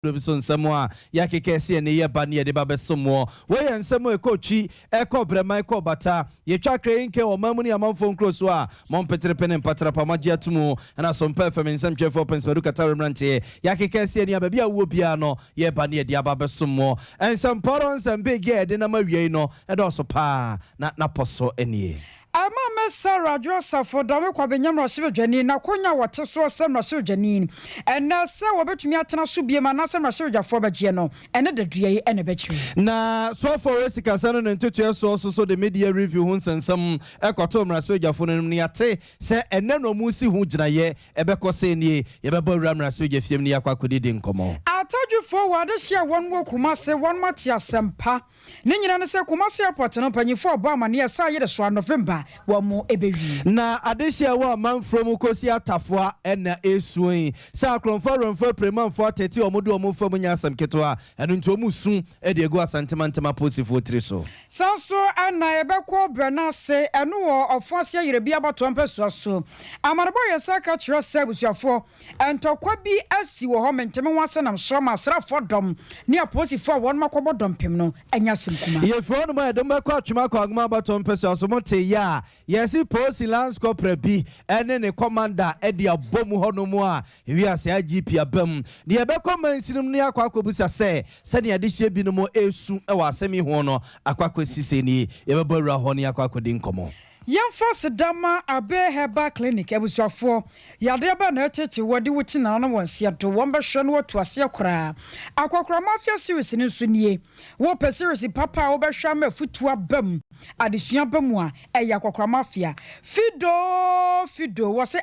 Bi so nsɛm a yɛakeka asi ani yɛ ba ne yɛde ba bɛsom woɔ. Wei yɛ nsɛm a ɛkɔ twi, ɛkɔ brɛman, ɛkɔ bata. Yɛtwa kra yi nke wɔ ɔman mu ne amanfoɔ nkuro so a mo mpeterepe ne mpatrapa moagye ato mu. Ɛna Sompa FM nsɛmtwerɛfoɔ Prince Madu Katare mmeranteɛ yɛakeka asi ani a baabi a wowɔ biara no yɛreba ne yɛde aba abɛsom woɔ. Nsɛmpɔrɔ nsɛm big a yɛde nam awia yi no ɛdɔɔso paa na n'apɔ so nie. Maame Sarah Adwo Asafo Dame Kwabenya mmarahyɛbadwani n'akonnwa a wɔte soɔ sɛ mmarahyɛbadwani ɛnnɛ sɛ wɔbɛtumi atena so biom anaasɛ mmarahyɛbadwafoɔ bɛgyeɛ no ɛne dadua yi ɛna ɛbɛkyerɛ. Na soafoɔ wɔ sikasɛm no ne ntotoeɛ soɔ so so de media review ho nsɛnsɛm ɛkɔtoo mmarahyɛbadwafoɔ no anim no yɛate sɛ ɛnnɛ na ɔmo si ho gyinaeɛ ɛbɛkɔ sɛ nie yɛbɛbɔ awura mmarahyɛbadwa fie mu ne yɛakɔ akɔdidi nkɔmmɔ. Atadwifoɔ wɔ adehye a wɔn wɔ Kumase wɔn ate asɛmpa ne nyina no sɛ Kumase Airport no mpanyinfoɔ ɔbɔ amanneɛ sɛ ayere so a November wɔn mo ɛbɛwie. Na adehye a ɛwɔ amanforo mu kɔsi Atafoa ɛna ɛsuo yi sɛ akorɔmfoɔ awerɛmfoɔ apiremanfoɔ atete wɔn de wɔn fa mu nyɛ asɛm ketewa, ɛno nti wɔn su de agu Asantemantam apolisifoɔ tiri so. Saa nso ɛna yɛbɛkɔ brɛ no ase ɛno wɔ ɔfo ase ayerɛ bi abatoɔ mpɛsoa so. Amanebɔ yɛn nsa ka kyerɛ sɛ abusuafoɔ ntɔkwa bi asi wɔ hɔ menteme ho asɛ nam so ama asraafoɔ dɔm ne apolisifoɔ a wɔn akɔbɔ dɔmpem no anya asɛm kuma. Yɛfiri hɔnom a yɛde mo bɛkɔ Atwem akɔ Agoma abatoɔ mpɛsoa so. Mote yɛ a yɛsi polisi lance corporal bi ne ne commander de abɔ mu hɔnom a ewiase IGP aba mu. Deɛ yɛbɛkɔ mansinim no akɔ akɔbusa sɛ sɛnea adehyeɛ binom esu wɔ asɛm yi ho no akɔ akɔsi sɛ nie yɛbɛbɔ awura hɔ ne akɔ akɔdi nkɔmmɔ. Yɛmfa sedama Abe Herbal Clinic abusuafoɔ yadeɛ bɛ na ɛtete wɔde wo ti nana no wɔn seɛ do wɔn bɛhwɛ no wɔtu aseɛ koraa. Akɔkora Mafia series no nso nie. Wopɛ series papa a wobɛhwɛ ama afutuo aba mu, adesua ba mu a, ɛyɛ Akɔkora Mafia. Fido Fido wɔ sɛ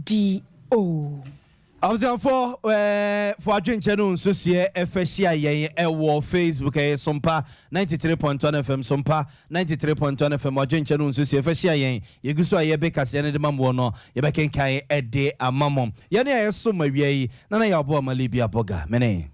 Fido. Abusuafoɔ, fo adwenkyɛ no nsusuɛ ɛfɛ hyia yɛn ɛwɔ Facebook, ɛyɛ Sompa 93.1 FM, Sompa 93.1 FM. Adwenkyɛ no nsusuɛ ɛfɛ hyia yɛn. Yɛgu so a yɛbɛ kaseɛ no de ma moɔ no yɛbɛkenkan ɛde ama mo. Yɛne a yɛsom awia yi nana yɛ ɔboa ma Libia Bɔga mene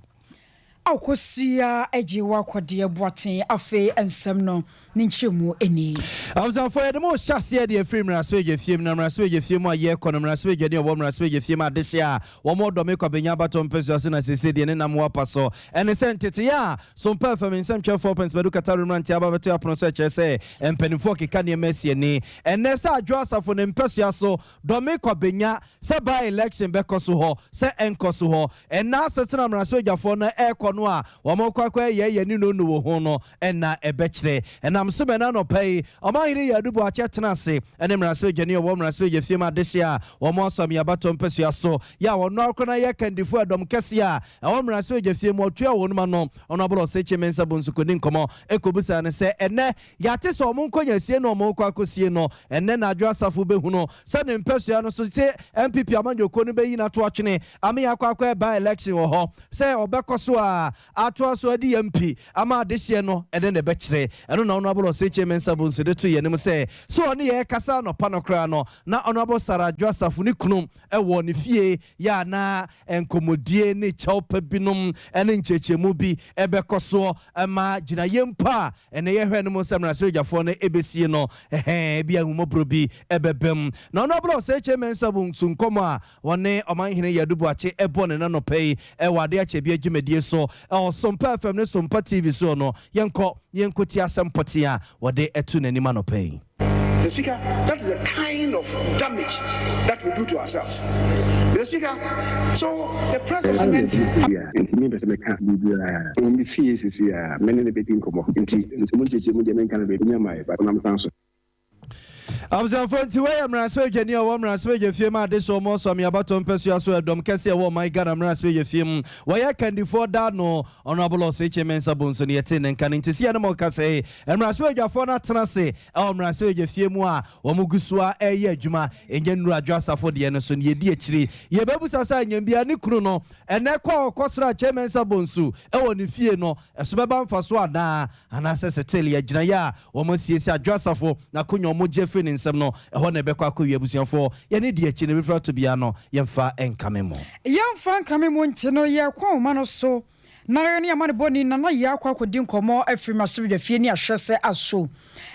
Akosua agye wakɔdeɛ Boaten. Afei nsɛm no ne nkyerɛmu ani. Abusuafoɔ, yɛde mo hyɛ aseɛ deɛ firi mmarahyɛbadwa fie mu. Na mmarahyɛbadwa fie mu a yɛkɔ no, mmarahyɛbadwa ne ɔwɔ mmarahyɛbadwa fie mu adehye a wɔn ɔdɔm kɔ abɛnya abatɔ mpɛsua so na sese deɛ ne nam wapa so ɛne sɛ nteteyɛ a Sompa FM nsɛmtwerɛfoɔ Prince Badu Katare mmeranteɛ aba bɛto apono so ɛkyerɛ sɛ mpanimfoɔ keka nneɛma asi ani ɛnɛ sɛ Adwo Asafo ne mpɛsua so dɔme kɔ abɛnya sɛ by election bɛkɔ so hɔ sɛ ɛnkɔ so hɔ. Ɛna asetena mmarahyɛbadwafoɔ no ɛrekɔ no a wɔn kɔ akɔ ɛyɛ yɛ ne no no wɔ ho no ɛna ɛbɛkyerɛ ɛnam so bɛn anɔpa yi ɔmanhene yɛ adubu akyɛ tena ase ɛne mmarahyɛbadwani a ɔwɔ mmarahyɛbadwa fie mu adehye a wɔn asɔ amiabatɔ mpɛsua so yɛ a wɔn akora no yɛ kandifo ɛdɔm kɛseɛ a ɛwɔ mmarahyɛbadwa fie mu ɔtua wɔn ma no ɔno abɔlɔ ɔsɛ kyɛ Mensa Bonsu kɔdi nkɔmmɔ ɛkɔbusa no sɛ ɛnɛ yɛate sɛ ɔmo nkɔnya no ɔmo kɔ akɔsie no ɛnɛ na Adwo Asafo bɛhu no sɛ ne mpɛsua no so sɛ NPP amanyɔkuo no bɛyi n'ato atwene ame akɔ akɔ ɛba election wɔ hɔ sɛ ɔbɛkɔ so a atoa so adi MP ama adehyeɛ no ɛne ne bɛkyerɛ. Ɛno na ɔno abɔlɔ ɔsɛ kyɛ Mensa Bonsu de to yɛn anim sɛ so ɔne yɛ kasa anɔpa no koraa no na ɔno abɔ Sara Adwo Asafo ne kunu ɛwɔ ne fie yɛ ana nkɔmmɔdie ne kyɛwpɛ binom ne nkyerɛkyerɛmu bi ɛbɛkɔ soɔ ɛma gyinayɛ mpo a ɛnɛ yɛhwɛ no mu sɛ mmarahyɛbadwafoɔ no ɛbɛsie no ɛhɛn bi ahummɔborɔ bi ɛbɛbɛm. Na ɔno abɔlɔ ɔsɛ kyɛ Mensa Bonsu nkɔmmɔ a wɔne ɔmanhene Yadu Boakye ɛbɔ ne nanɔpɛ yi ɛwɔ ade akyɛ bi adwumadie so ɛwɔ Sompa FM ne Sompa TV soɔ no, yɛnkɔ yɛnkɔti asɛm pɔte a wɔde ɛto n'anim anɔpɛ yi. Mr. Speaker, that is the kind of damage that we do to ourselves. Mr. Speaker, so the price of cement. Nti mi pɛ sɛ mɛka biribiara wɔ mi fie sisi a mene ne bɛdi nkɔmmɔ nti nsɛm nkyekye mu deɛ menka no baabi nyama yɛ ba ɔnam kwan so. Abusuafoɔ, nti wɔyɛ mmarahyɛbadwani a ɔwɔ mmarahyɛbadwa fie mu ade so ɔmo ɔsɔ abatɔ mpɛsua so ɛdɔm kɛseɛ ɛwɔ ɔman Ghana mmarahyɛbadwa fie mu wɔyɛ kandifoɔ da no Honorable Osei Kyei Mensah Bonsu ne yɛte ne nka no. Nti sɛ yɛne mo ka sɛ mmarahyɛbadwafoɔ no atena ase ɛwɔ mmarahyɛbadwa fie mu a wɔn gu so a ɛreyɛ adwuma ɛnyɛ nnuru Adwo Asafo deɛ no so ne yɛdi akyiri yɛbɛbusa sɛ anyambia ne kunu no ɛnɛ kɔ a ɔkɔsra Kyei Mensah Bonsu ɛwɔ ne fie no ɛso bɛba mfa so anaa anaasɛ sɛtele agyinaeɛ a wɔn asiesie Adwo Asafo na akonnwa wɔn gye firi ne nsam no ɛhɔ na ɛbɛkɔ akɔwie. Abusuafoɔ, yɛne di akyi no bɛfiri ato bia no yɛmfa nkame mo. Yɛmfa nkame mu nti no yɛkɔ ahoma no so na yɛne amanebɔni Nana yɛ akɔ akɔdi nkɔmmɔ afiri mmarahyɛbadwa fie ne ahwɛ sɛ aso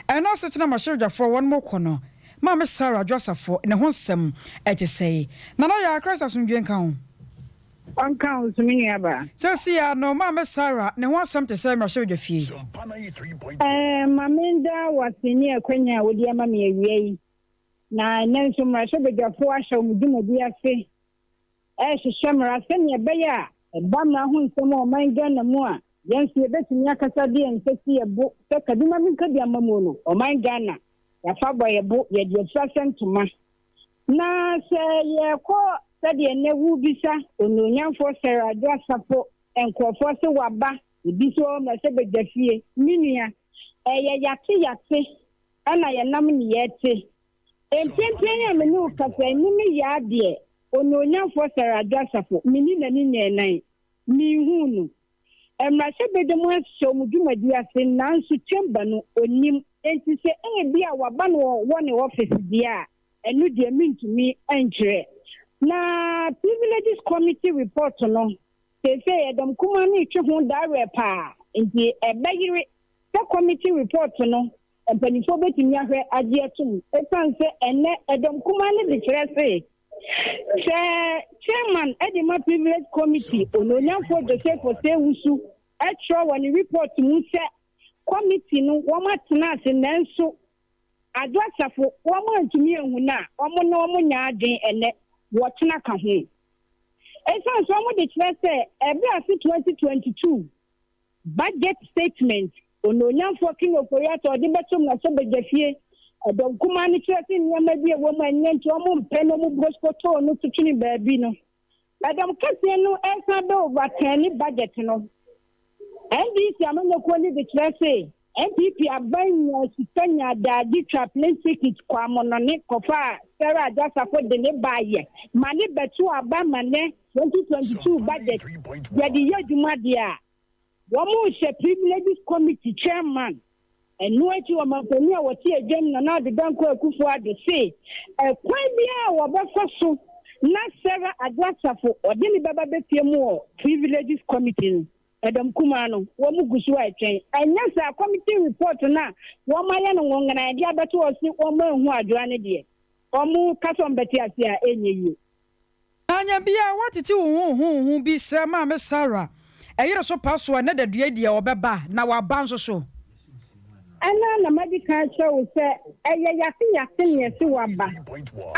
ɛna asetena mmarahyɛbadwafoɔ wɔn mo kɔ no Maame Sarah Adwo Asafo ne ho nsɛm ɛte sɛe. Nana yɛ akra sɛ asomdwe nka ho. Ɔnka wo nso, me nuabaa. Seesei ara no, Maame Sarah ne ho asɛm te sɛ mmarahyɛbadwafie. Ɛɛ, ma menda wo ase ne akwanya a wode ama me awia yi. Na ɛnnɛ nso mmarahyɛbadwafoɔ ahyɛ wɔn dwumadi ase rehyehyɛ mmara sɛnea ɛbɛyɛ a ɛba mmara ho nsɛm wɔ ɔman Ghana mu a, yɛn nso yɛbɛtumi akasa de yɛn nsa si yɛn bo sɛ Kadima-Minkabi amammuo no, ɔman Ghana, yɛafa abɔ yɛn bo, yɛde afira sɛ ntoma. Na sɛ yɛrekɔ sɛdeɛ nnɛ worebisa Onuonyamfoɔ Sarah Adwo Asafo nkurɔfoɔ se waba ebi so mmarahyɛbadwa fie, me nua, ɛyɛ yate yate ɛna yɛnam ne yɛte. Mprempren a me ne wo kasa yi, me me yaa deɛ Onuonyamfoɔ Sarah Adwo Asafo, menni n'ani nyɛɛ nan, menhuu no. Mmarahyɛbadwa mu ahyɛ wɔn dwumadi ase nanso chamber no ɔnnim. Enti sɛ ebia waba na ɔwɔ ne office deɛ a, ɛno deɛ mentumi nkyerɛ. Na Privileges Committee report no, seesei ɛdɔm kumaa no retwe ho dawerɛ paa, enti ɛbɛyere sɛ committee report no mpanimfoɔ bɛtumi ahwɛ agye atom. Ɛsiane sɛ ɛnnɛ ɛdɔm kumaa no de kyerɛ se sɛ chairman de ma Privilege Committee, Onuonyamfoɔ Joseph Osei Wusu twerɛ wɔ ne report mu sɛ committee no wɔatena ase nanso Adwo Asafo wɔantumi anhu no a, wɔn ne wɔn nyɛ adwene ɛnnɛ, wɔkyena ka ho. Ɛsiane sɛ wɔde kyerɛ sɛ ɛberɛ afe 2022 Budget Statement, Onuonyamfoɔ King Ofori-Atta ɔde bɛto mmarahyɛbadwafie, ɛdɔm kumaa no kyerɛ se nneɛma bi a ɛwɔ mu a ɛnyɛ nti wɔn mpɛ na wɔn boskotoo no to twene baabi no. Ɛdɔm kɛseɛ no resan bɛ overturne budget no. NDC amanyɔkuo no de kyerɛ se NPP aban nyaa sika nyaa daade twaa plane ticket kɔ amonɔne kɔfaa Sarah Adwo-Asafo de ne baayɛ ma ne bɛtoo aba ma nɛ 2022 budget yɛde yɛ adwuma deɛ a, wɔrehyɛ Privileges Committee Chairman. Ɛno akyi ɔmanpanin a ɔte adwam Nana Addo Dankwa Akufo Addo se ɛkwan biara a wɔbɛfa so na Sarah Addo Asafo ɔde ne bɛba bɛpie mu wɔ Privileges Committee no, ɛdɔm kumaa no wɔn gu so retwɛn. Ɛnyɛ saa committee report no a wɔayɛ no nwonwonae de abɛto hɔ se wɔanhu adwoa no deɛ, wɔka sɛ wɔbɛte aseɛ a ɛnyɛ yie. Anya bi a woatete wo ho ho ho bi sɛ Maame Sarah ɛyere so pa so a na dadua yi deɛ ɔbɛba na waba nso so. Ɛna na madi kan akyerɛ wo sɛ ɛyɛ yate yate na yɛse waba.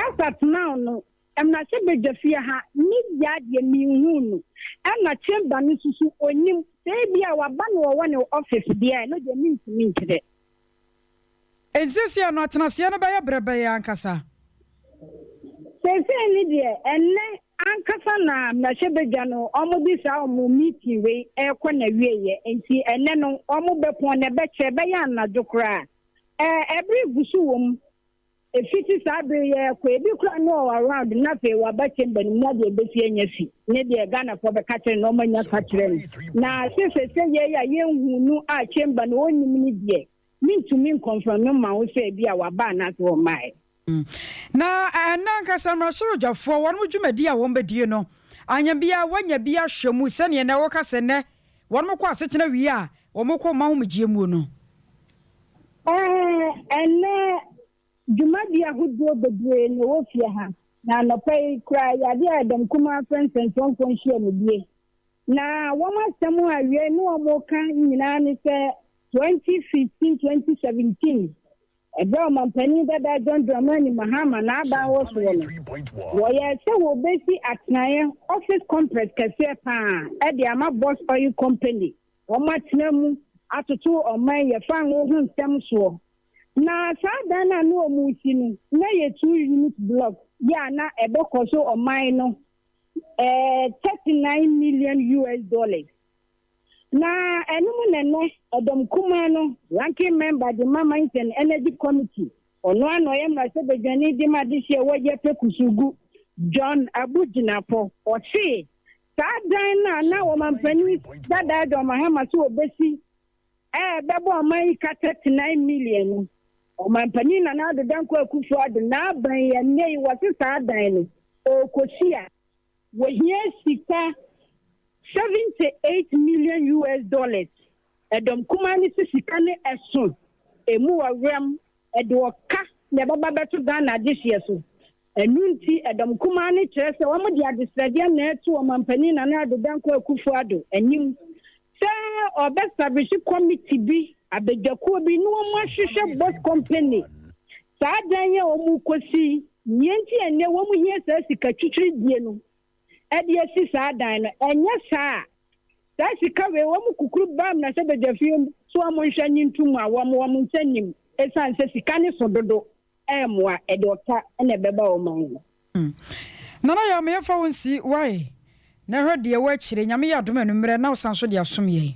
As at now no mmarahyɛbadwafie ha ne yaa deɛ menhuu no ɛna chamber no nso so ɔnim sɛ ebia waba na ɔwɔ ne office deɛ a ɛno deɛ mentumi nkyerɛ. Enti seesei no atenaseɛ no bɛyɛ berɛ bɛn ankasa? Seesei no deɛ, ɛnnɛ ankasa na mmarahyɛbadwa no wɔde saa wɔn meeting wei rekɔ n'awieɛ, enti ɛnnɛ no wɔbɛpɔn na ɛbɛkyɛ, ɛbɛyɛ anadwo koraa. Ɛɛ, ɛbere gu so wɔ mu. Ɛfiti saa bere yi rekɔ, ebi koraa no ɔwɔ around na afei waba chamber no mu na deɛ ɛbɛsi anya si ne deɛ Ghanafoɔ bɛka kyerɛ no na wɔanya ka kyerɛ no. Na sɛ seesei yei a yɛnhuu no a chamber no ɔnnim no deɛ, Mintumi nkɔnfɛme mma wo sɛ ebia waba anaasɛ ɔmmae. Na ɛnnɛ ankasa mmarahyɛbadwafoɔ wɔnom dwumadie a wɔn bɛdie no, anyɛ biara wɔanya bi ahwɛ mu sɛdeɛ nnɛ wɔka sɛ nnɛ wɔnom kɔ asetena wie a wɔn kɔ wɔn ahomegyeɛ muo no. Ɛɛ, ɛnnɛ dwumadie ahodoɔ bebree na ɛwɔ fie ha, na anɔpa yi koraa yadeɛ a ɛdɔm kumaa frɛ nsɛntwerɛfoɔ nhyiamudie. Na wɔn asɛm a awiei ne wɔn reka nyinaa ne sɛ 2015, 2017, ɛberɛ a ɔmampanin dada John Dramani Mahama n'aban wɔ soɔ no, wɔyɛɛ sɛ wɔbɛsi atenaeɛ, office complex, kɛseɛ pa ara de ama Boss Oil Company. Wɔatena mu atoto ɔman yɛ fango ho nsɛm soɔ. Na saa dan no a na wɔresi no, na ɛyɛ two-unit block yɛ a na ɛbɛkɔ so ɔman no 39 million US dollars. Na ɛno mu na ɛnnɛ ɛdɔm kumaa no ranking member de ma Mines and Energy Committee, ɔno ara na ɔyɛ mmarahyɛbadwani de ma adehyeɛ wɔ Yɛpɛ Kusugu, John Abu Jinapor, ɔse saa dan no a na ɔmampanin dada John Mahama sɛ ɔbɛsi a ɛbɛbɔ ɔman yi ka 39 million no, ɔmampanin Nana Addo Dankwa Akufo Addo n'aban yi ɛnnɛ yi wɔse saa dan no ɔrekɔsi a, wɔhia sika 78 million US dollars. Ɛdɔm kumaa no se sika no ɛso, ɛmu wɔ werɛm, ɛde ɔka na ɛbɛba bɛto Ghana adehyeɛ so. Ɛno nti, ɛdɔm kumaa no kyerɛ sɛ wɔde adesrɛdeɛ na ɛreto Ɔmampanin Nana Addo Dankwa Akufo Addo anim sɛ ɔbɛstabihye kɔmiti bi, abadwakuo bi, na wɔahwehwɛ Bus Company saa dan yi a wɔrekɔsi yi, nea nti a ɛnnɛ wɔhia saa sika twitwiridie no de asi saa dan no. Ɛnyɛ saa a, saa sika wei wɔn kukuru ba mmarahyɛbadwafie mu so wɔn nhwɛ nye ntom a wɔn wɔn nsa nnim ɛsiane sɛ sika no so dodo. Ɛmmoa, ɛde ɔka na ɛbɛba ɔman no. Nana Yaw me yɛmfa wo nsi wai na hwɛ deɛ ɛwɔ akyire Nyame yɛ adom anummerɛ na wo san so de asom yɛn.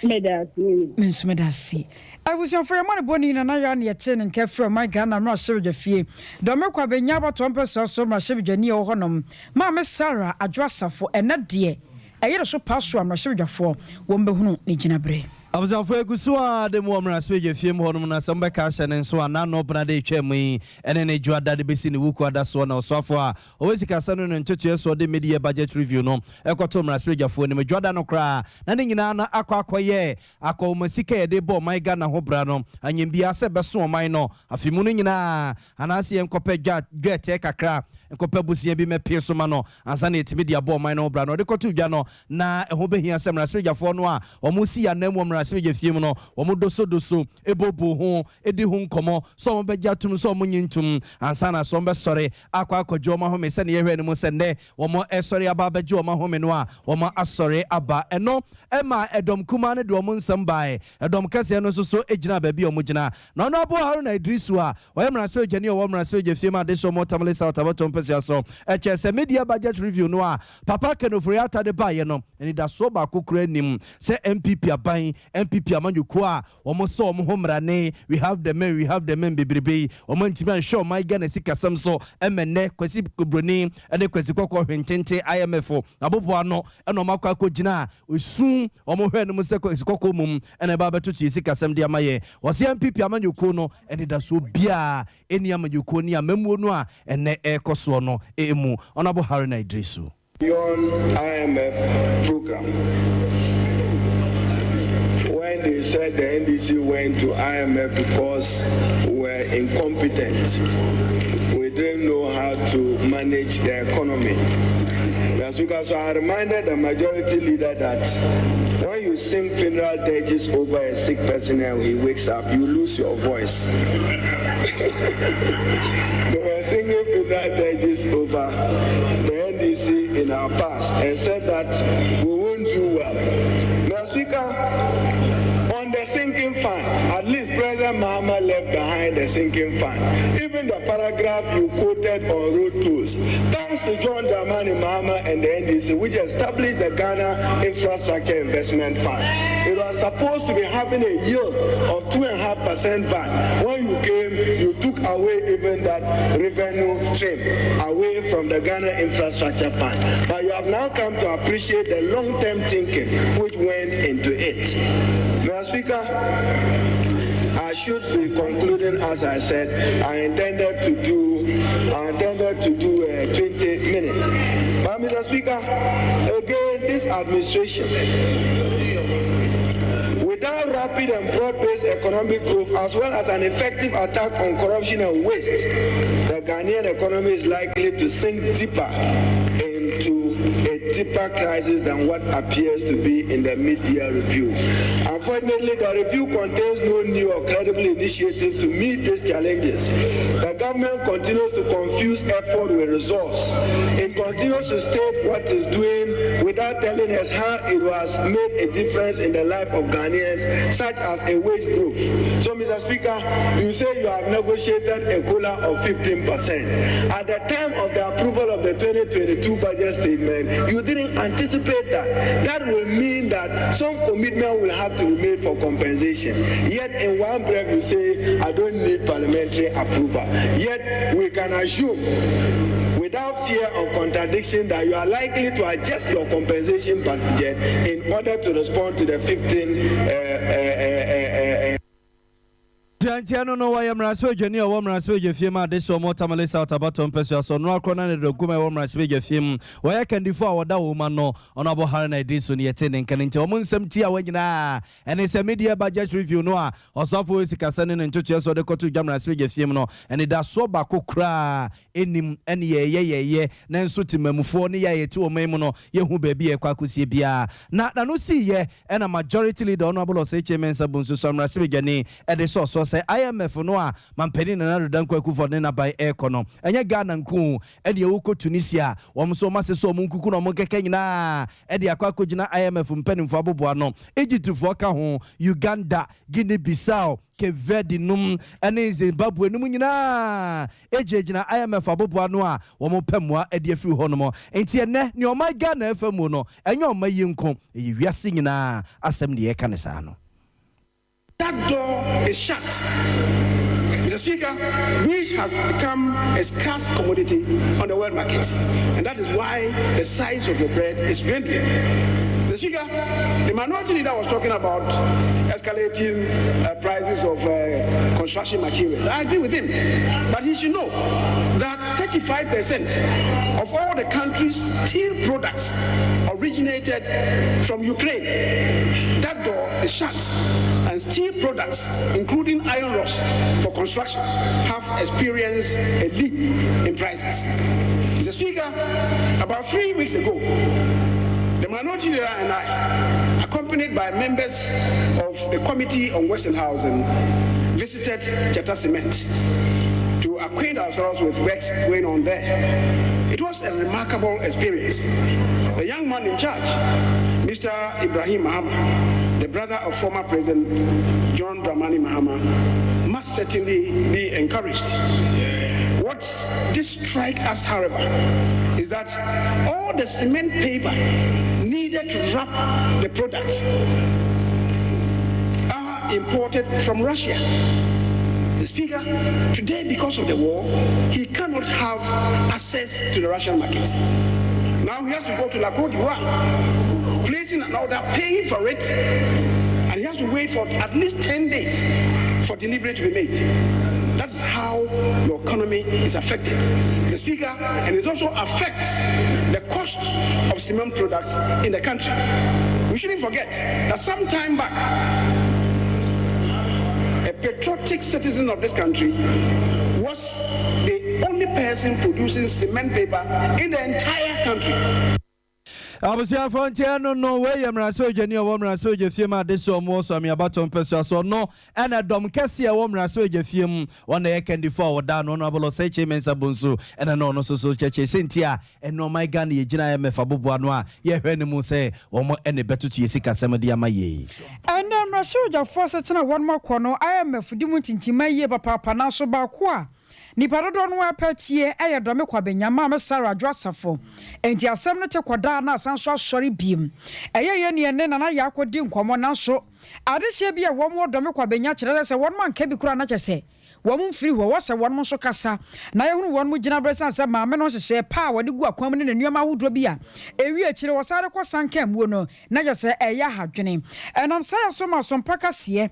Meda ase me nua. Me nso meda ase. Abusuafoɔ yɛn amanebɔni Nana Yaw na yɛtee ne nka firi ɔman Ghana mmarahyɛbadwafie Dɔme Kwabenya abatoɔ mpɛsoa so mmarahyɛbadwani a ɛwɔ hɔnom Maame Sarah Adwo Asafo ɛnɛ deɛ Ɛyere so paa so a mmarahyɛbadwafoɔ wɔn bɛhunu ne gyinaberɛ. Abusuafoɔ egu so ara de mu wɔ mmarahyɛbadwa fie mu hɔnom na sɛ mobɛka ahyɛ ne nso a n'ano bena de retwa mu yi ɛne ne dwoada de bɛsi ne wukuada soɔ na ɔsoafoɔ a ɔwɔ sikasɛm ne ne ntotoeɛ soɔ de mid-year budget review no kɔtoo mmarahyɛbadwafoɔ anim dwoada no koraa na ne nyinaa no akɔ akɔyɛ akɔwoma sika a yɛde bɔ ɔman Ghana ho bra no anyɛ biara sɛ ɛbɛso ɔman no afe mu no nyinaa anaasɛ yɛnkɔpɛ dwa dwɛɛtɛɛ kakra nkɔpɛ bosea bi mmɛpee so ma no ansa na yɛatumi de abɔ ɔman no ho bra. Na ɔde kɔtoo dwa no, na ɛho bɛhia sɛ mmarahyɛbadwafoɔ no a wɔsi ananmu wɔ mmarahyɛbadwafie mu no, wɔdosodoso, booboo ho, di ho nkɔmmɔ sɛ wɔbɛgye atom sɛ wɔnnye ntom ansa na sɛ wɔbɛsɔre akɔ akɔgye wɔn ahome sɛdeɛ yɛhwɛ no mu sɛ nnɛ wɔresɔre aba abɛgye wɔn ahome no a, wɔasɔre aba. Ɛno maa ɛdɔm kumaa no de wɔn nsɛm baeɛ. Ɛdɔm kɛseɛ no nso so gyinaa baabi a wɔgyina. Na Ɔnoabo Haruna Iddrisu a ɔyɛ mmarahyɛbadwani a ɔwɔ mmarahyɛbadwafie mu adehyeɛ wɔ Tamale South abatoɔ mpasua so kyerɛ sɛ mid-year budget review no a Papa Ken Ofori-Atta de baeɛ no, anidasoɔ baako koraa nnim sɛ NPP aban, NPP amanyɔkuo a wɔsɔ wɔn ho mmrane, we have the men, we have the men bebrebe yi, wɔantumi anhwɛ ɔman Ghana sikasɛm so ma nnɛ Kwasi Broni ne Kwasi Kɔkɔɔ Hwententen IMF aboboano na wɔakɔ akɔgyina Esu wɔn hwɛ no mu sɛ kwasi kɔkɔɔ mmom na ɛba abɛtoto yɛn sikasɛm de ama yɛn. Wɔse NPP amanyɔkuo no anidasoɔ biara nni amanyɔkuo ne amammuo no a ɛnnɛ ɛrekɔ soɔ no mu. Honourable Haruna Iddrisu. Beyond IMF program when they said the NDC went to IMF because we were incompetent, we didn't know how to manage the economy. Mr. Speaker, so I reminded the majority leader that when you sing funeral dirges over a sick person and he wakes up, you lose your voice. they were singing funeral dirges over the NDC in our past and said that we won't do well. Mr. Speaker, on the sinking fund, at least President Mahama left behind the sinking fund. Even the paragraph you quoted on road tolls, thanks to John Dramani Mahama and the NDC, which established the Ghana Infrastructure Investment Fund. It was supposed to be having a yield of 2.5% VAT. When you came, you took away even that revenue stream away from the Ghana Infrastructure Fund. But you have now come to appreciate the long-term thinking which went into it. Mr. Speaker, I should be concluding, as I said, I intended to do, I intended to do uh, 20 minutes. But Mr. Speaker, again, this administration, without rapid and broad-based economic growth, as well as an effective attack on corruption and waste, the Ghanaian economy is likely to sink deeper into a deeper crisis than what appears to be in the mid-year review. Unfortunately, the review contains no new or credible initiative to meet these challenges. The government continues to confuse effort with results. It continues to state what it's doing without telling us how it has made a difference in the life of Ghanaians, such as a wage growth. So, Mr. Speaker, you say you have negotiated a COLA of 15%. At the time of the approval of the 2022 budget statement, you didn't anticipate that. That will mean that some commitment will have to be made for compensation. Yet, in one breath, you say, I don't need parliamentary approval. Yet, we can assume without fear of contradiction that you are likely to adjust your compensation budget in order to respond to the 15 uh, uh, uh, uh, Tiantia no no wɔyɛ mmarahyɛbadwani a ɔwɔ mmarahyɛbadwa fie mu a adehye wɔn Tamale South abatoɔ mpɛsoa so. Ɔno ara korɔ na ne dɔm kumaa a ɛwɔ mmarahyɛbadwa fie mu. Wɔyɛ kandifo a wɔda wɔn ano. Honourable Haruna Iddrisu ne yɛtee ne nka no nti wɔn nsɛm tiawa nyinaa ɛne sɛ mid-year budget review no a ɔsoafoɔ wɔ sikasɛm ne ne ntotoeɛ so de kɔtoo dwa mmarahyɛbadwa fie mu no anidasoɔ baako koraa nnim ɛne yɛyɛ yɛyɛ nanso temamufoɔ ne yɛ a yɛte ɔman mu no yɛhu baabi a ɛkɔ akɔsie biara na n'ano siiɛ ɛna Majority Leader Honourable Osei Kyei Mensah Bonsu so mmarahyɛbadwani ɛde sɔɔ soɔ sɛ IMF no a mampanin Nana Addo Dankwa Akufo-Addo ne n'aban ɛrekɔ no ɛnyɛ Ghana nko ɛne ɛwokɔ Tunisia wɔn nso wɔn ase so wɔn nkuku na wɔn nkɛkɛ nyinaa ɛde akɔ akɔgyina IMF mpanimfoɔ aboboa no. Egyptfoɔ ka ho, Uganda, Guinea Bissau, Cape Verde nom ne Zimbabwe nom nyinaa gyinagyina IMF aboboa ano a wɔpɛ mmoa de afiri hɔ nom. Nti ɛnnɛ nea ɔman Ghana ɛfa mu no ɛnyɛ ɔman yi nko, ɛyɛ wiase nyinaa asɛm na yɛreka no saa no. That door is shut. Mr. Speaker, wheat has become a scarce commodity on the world market, and that is why the size of the bread is dwindling. Mr. Speaker, the minority leader was talking about escalating prices of construction materials. I agree with him, but he should know that 35% of all the country's steel products originated from Ukraine. That door is shut, and steel products, including iron rods for construction, have experienced a leap in prices. Mr. Speaker, about 3 weeks ago, the minority leader and I, accompanied by members of the Committee on Works and Housing, visited Dzata Cement to acquaint ourselves with works going on there. It was a remarkable experience. The young man in charge, Mr. Ibrahim Mahama, the brother of former President John Dramani Mahama, must certainly be encouraged. What did strike us, however, is that all the cement paper needed to wrap the products are imported from Russia. The Speaker, today, because of the war, he cannot have access to the Russian market. Now he has to go to La Cote d'Ivoire, placing an order, paying for it, and he has to wait for at least 10 days for delivery to be made. That is how your economy is affected. The Speaker, and it also affects the cost of cement products in the country. We shouldn't forget that some time back, a patriotic citizen of this country was the only person producing cement paper in the entire country. Abusuafoɔ, ntiɛ no wei yɛ mmarahyɛbadwani a ɔwɔ mmarahyɛbadwa fie mu ade sɛ ɔmo wɔ so ameabatɔ mpɛsua so. Ɔno ɛna dɔm kɛseɛ ɛwɔ mmarahyɛbadwa fie mu, wɔn na ɛyɛ kandifo a wɔda no Honourable Osei Kyei Mensah Bonsu ɛna na ɔno nso so kyerɛkyerɛ sɛ nti a ɛno ɔman Ghana yɛgyina IMF aboboa no a yɛhwɛ no mu sɛ wɔn ɛne bɛtoto yɛ sikasɛm de ama yɛi. Ɛnɛ mmarahyɛbadwafoɔ asetena a wɔnom akɔ no, IMF di mu ntintima yie papaapa, nanso baako a nipa dodoɔ no apɛ tie ɛyɛ Dome Kwabenya Maame Sarah Adwoa Safo. Enti asɛm no te kɔdaa na asan so asɔre biem. Ɛyɛ yɛ neɛ ne Nana yɛ akɔdi nkɔmmɔ, nanso adehyeɛ bi a wɔn wɔ Dome Kwabenya kyerɛ sɛ wɔn anka bi koraa na kyɛ sɛ wɔn mfiri hɔ wɔsɛ wɔn nso kasa na yɛhunu wɔn mu gyina berɛ san sɛ maame no nhyehyɛ pa a wɔde gu akwan mu ne ne nneɛma ahodoɔ bi a ewi akyire wɔsare kɔ sanka muo no na kyɛ sɛ ɛyɛ ahadwene. Ɛnam saa yɛ so ma asompa kaseɛ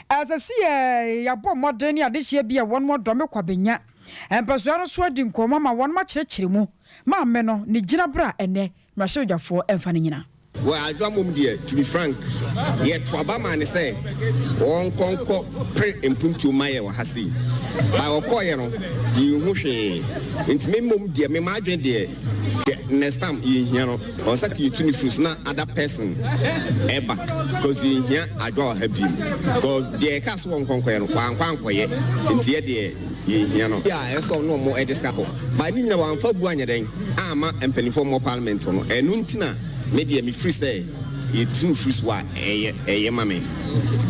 ɛsɛ sɛ yɛ yɛabɔ mmɔden ne adehyeɛ bi a wɔn wɔ Dome Kwabenya mpɛsoa no so adi nkɔmmɔ ma wɔn akyerɛkyerɛ mu maame no ne gyina berɛ a ɛnɛ mmarahyɛbadwafoɔ ɛmfa no nyina. Well, Adwoa mom deɛ, to be frank, yɛto aba maa ne sɛ wɔnkɔnkɔ pere mpuntuo ma yɛ wɔ ha sei ba ɔkɔɔyɛ no, yɛnhu hwee. Nti me mmom deɛ, me maadwene deɛ, next time yɛnhia no. Ɔwɔ sɛ yɛtu ne firi so na other person ɛba, because yɛnhia Adwoa wɔ ha biem, because deɛ ɛka so wɔ nkɔnkɔyɛ no, wankɔ ankɔyɛ. Nti yɛ deɛ, yɛnhia no a ɛsɛ ɔno ɔmo ɛde sika kɔ ba ne nyina wɔamfa bu anyɛ dɛn ama mpanimfoɔ mmɔ parliament no. Ɛno nti na me deɛ mefiri sɛ yɛtu no firi so a, ɛyɛ ma me.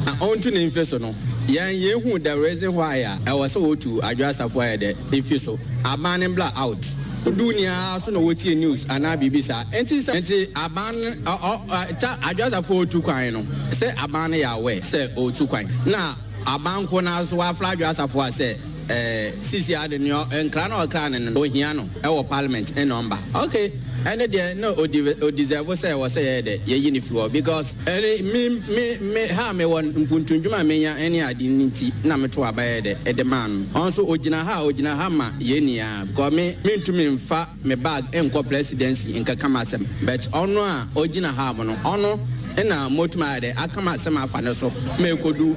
Na ɔntu ne mfe so no, yɛn yɛhu the reason why a ɛwɔ sɛ wɔtu Adwoa Safo ayɛ dɛ efi so. Aban ne bla out odu nia so na wɔtie news anaa biribi saa. Nti sɛ nti aban ɔ ɔ kya Adwoa Safo otu kwan no sɛ aban no yɛ awɛ sɛ ɔtu kwan na aban ko na so wafra Adwoa Safo a sɛ. ɛɛ sisi ade nea nkra na ɔkra no no ohia no ɛwɔ parliament ɛna ɔmba. Okay, ɛne deɛ na odi ɔdeserve sɛ ɛwɔ sɛ yɛyɛ dɛ yɛyi ne fi hɔ, because ɛne me ha me wɔ mpuntundwuma a menya ɛne ade ne nti na meto aba yɛ dɛ ɛde maa no. Ɔno nso ogyina ha a ogyina ha ma yɛn nyinaa, because me mentumi nfa me bag nkɔ presidency nkɛka ma asɛm, but ɔno a ogyina ha mo no, ɔno ɛna motumi ayɛ dɛ aka ma asɛm afa ne so ma ekodu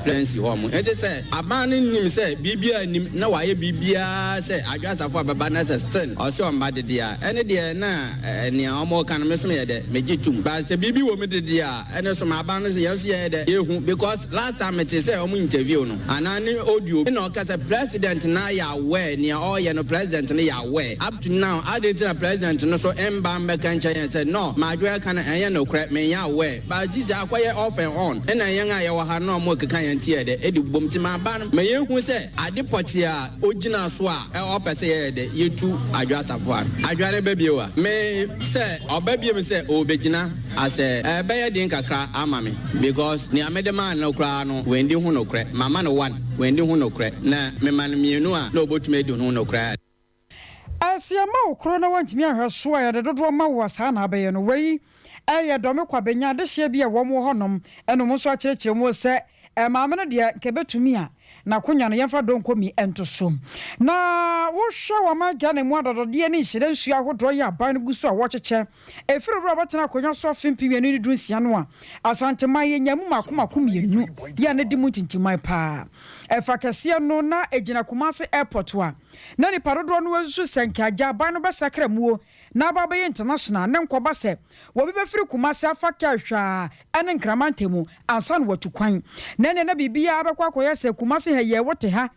presidency hɔ mo. Nti sɛ aban no nim sɛ biribiara nim na wayɛ biribiara sɛ Adwoa Safo a bɛba na sɛ still ɔsɛ ɔmba dede a, ɛne deɛ na nea ɔmo ka no, me so yɛ dɛ megye tum. But sɛ biribi wɔ mu dede a, ɛne so ma aban no so yɛn nso yɛyɛ dɛ yɛhu, because last time mete sɛ ɔmo interview no anaa ne audio na ɔka sɛ president na yɛ aware nea ɔyɛ no, president no yɛ aware. Up to now, ade nti na president no so mba mbɛka nkyɛn yɛn sɛ no maadwoa ka no ɛnyɛ nokorɛ, menyɛ aware? But sisi akɔyɛ off and on, ɛna yɛn a yɛwɔ ha na ɔmo keka yɛn ti yɛ dɛ ɛde bom. Ti ma aba no ma yɛn hu sɛ ade pɔtee a ogyina so a ɔpɛ sɛ yɛyɛ dɛ yɛtu Adwoa Safo a Adwoa no bɛ bio a, me sɛ ɔba bio sɛ ɔbɛgyina asɛ ɛbɛyɛ den kakra ama me, because nea mede maa no koraa no wɛndi ho nokorɛ. Mama no one, wɛndi ho nokorɛ, na mema no mmienu a na ɔbɛtumi adi ho nokorɛ. Ɛsɛ ma wo koro na wantumi ahwɛ so a, yɛde dodoɔ ma wo a, saa na abɛyɛ no. Wei ɛyɛ Dɔme Kwabenya adehyeɛ bi a wɔn wɔ hɔnom, ɛna wɔn nso akyerɛkyerɛ mu sɛ maame no deɛ nka ɛbɛtumi a n'akonnwa no yɛmfa dɔnkɔ nto so. Na wohwɛ wɔn agya ne mu adɔdɔdeɛ ne nhyira nsuo ahodoɔ yɛ aban no gu so a wɔkyekyɛ ɛfiri berɛ a wɔbɛtena akonnwa so afe 2016 no a, Asanteman yɛnya mu mako mako mmienu yɛ a ne di mu ntintiman paa. Ɛfa kɛseɛ no na ɛgyina Kumase Airport a na nipa dodoɔ no nso sɛ nka agya aban no bɛsakra muo na aba bɛyɛ international ne nkɔba sɛ wɔbi bɛfiri Kumase afa kaa hwaa ɛne Nkrama ntamu ansa na watu kwan, na ɛnɛ na biribiara bɛkɔ akɔyɛ sɛ Kumase ha yɛ wote ha,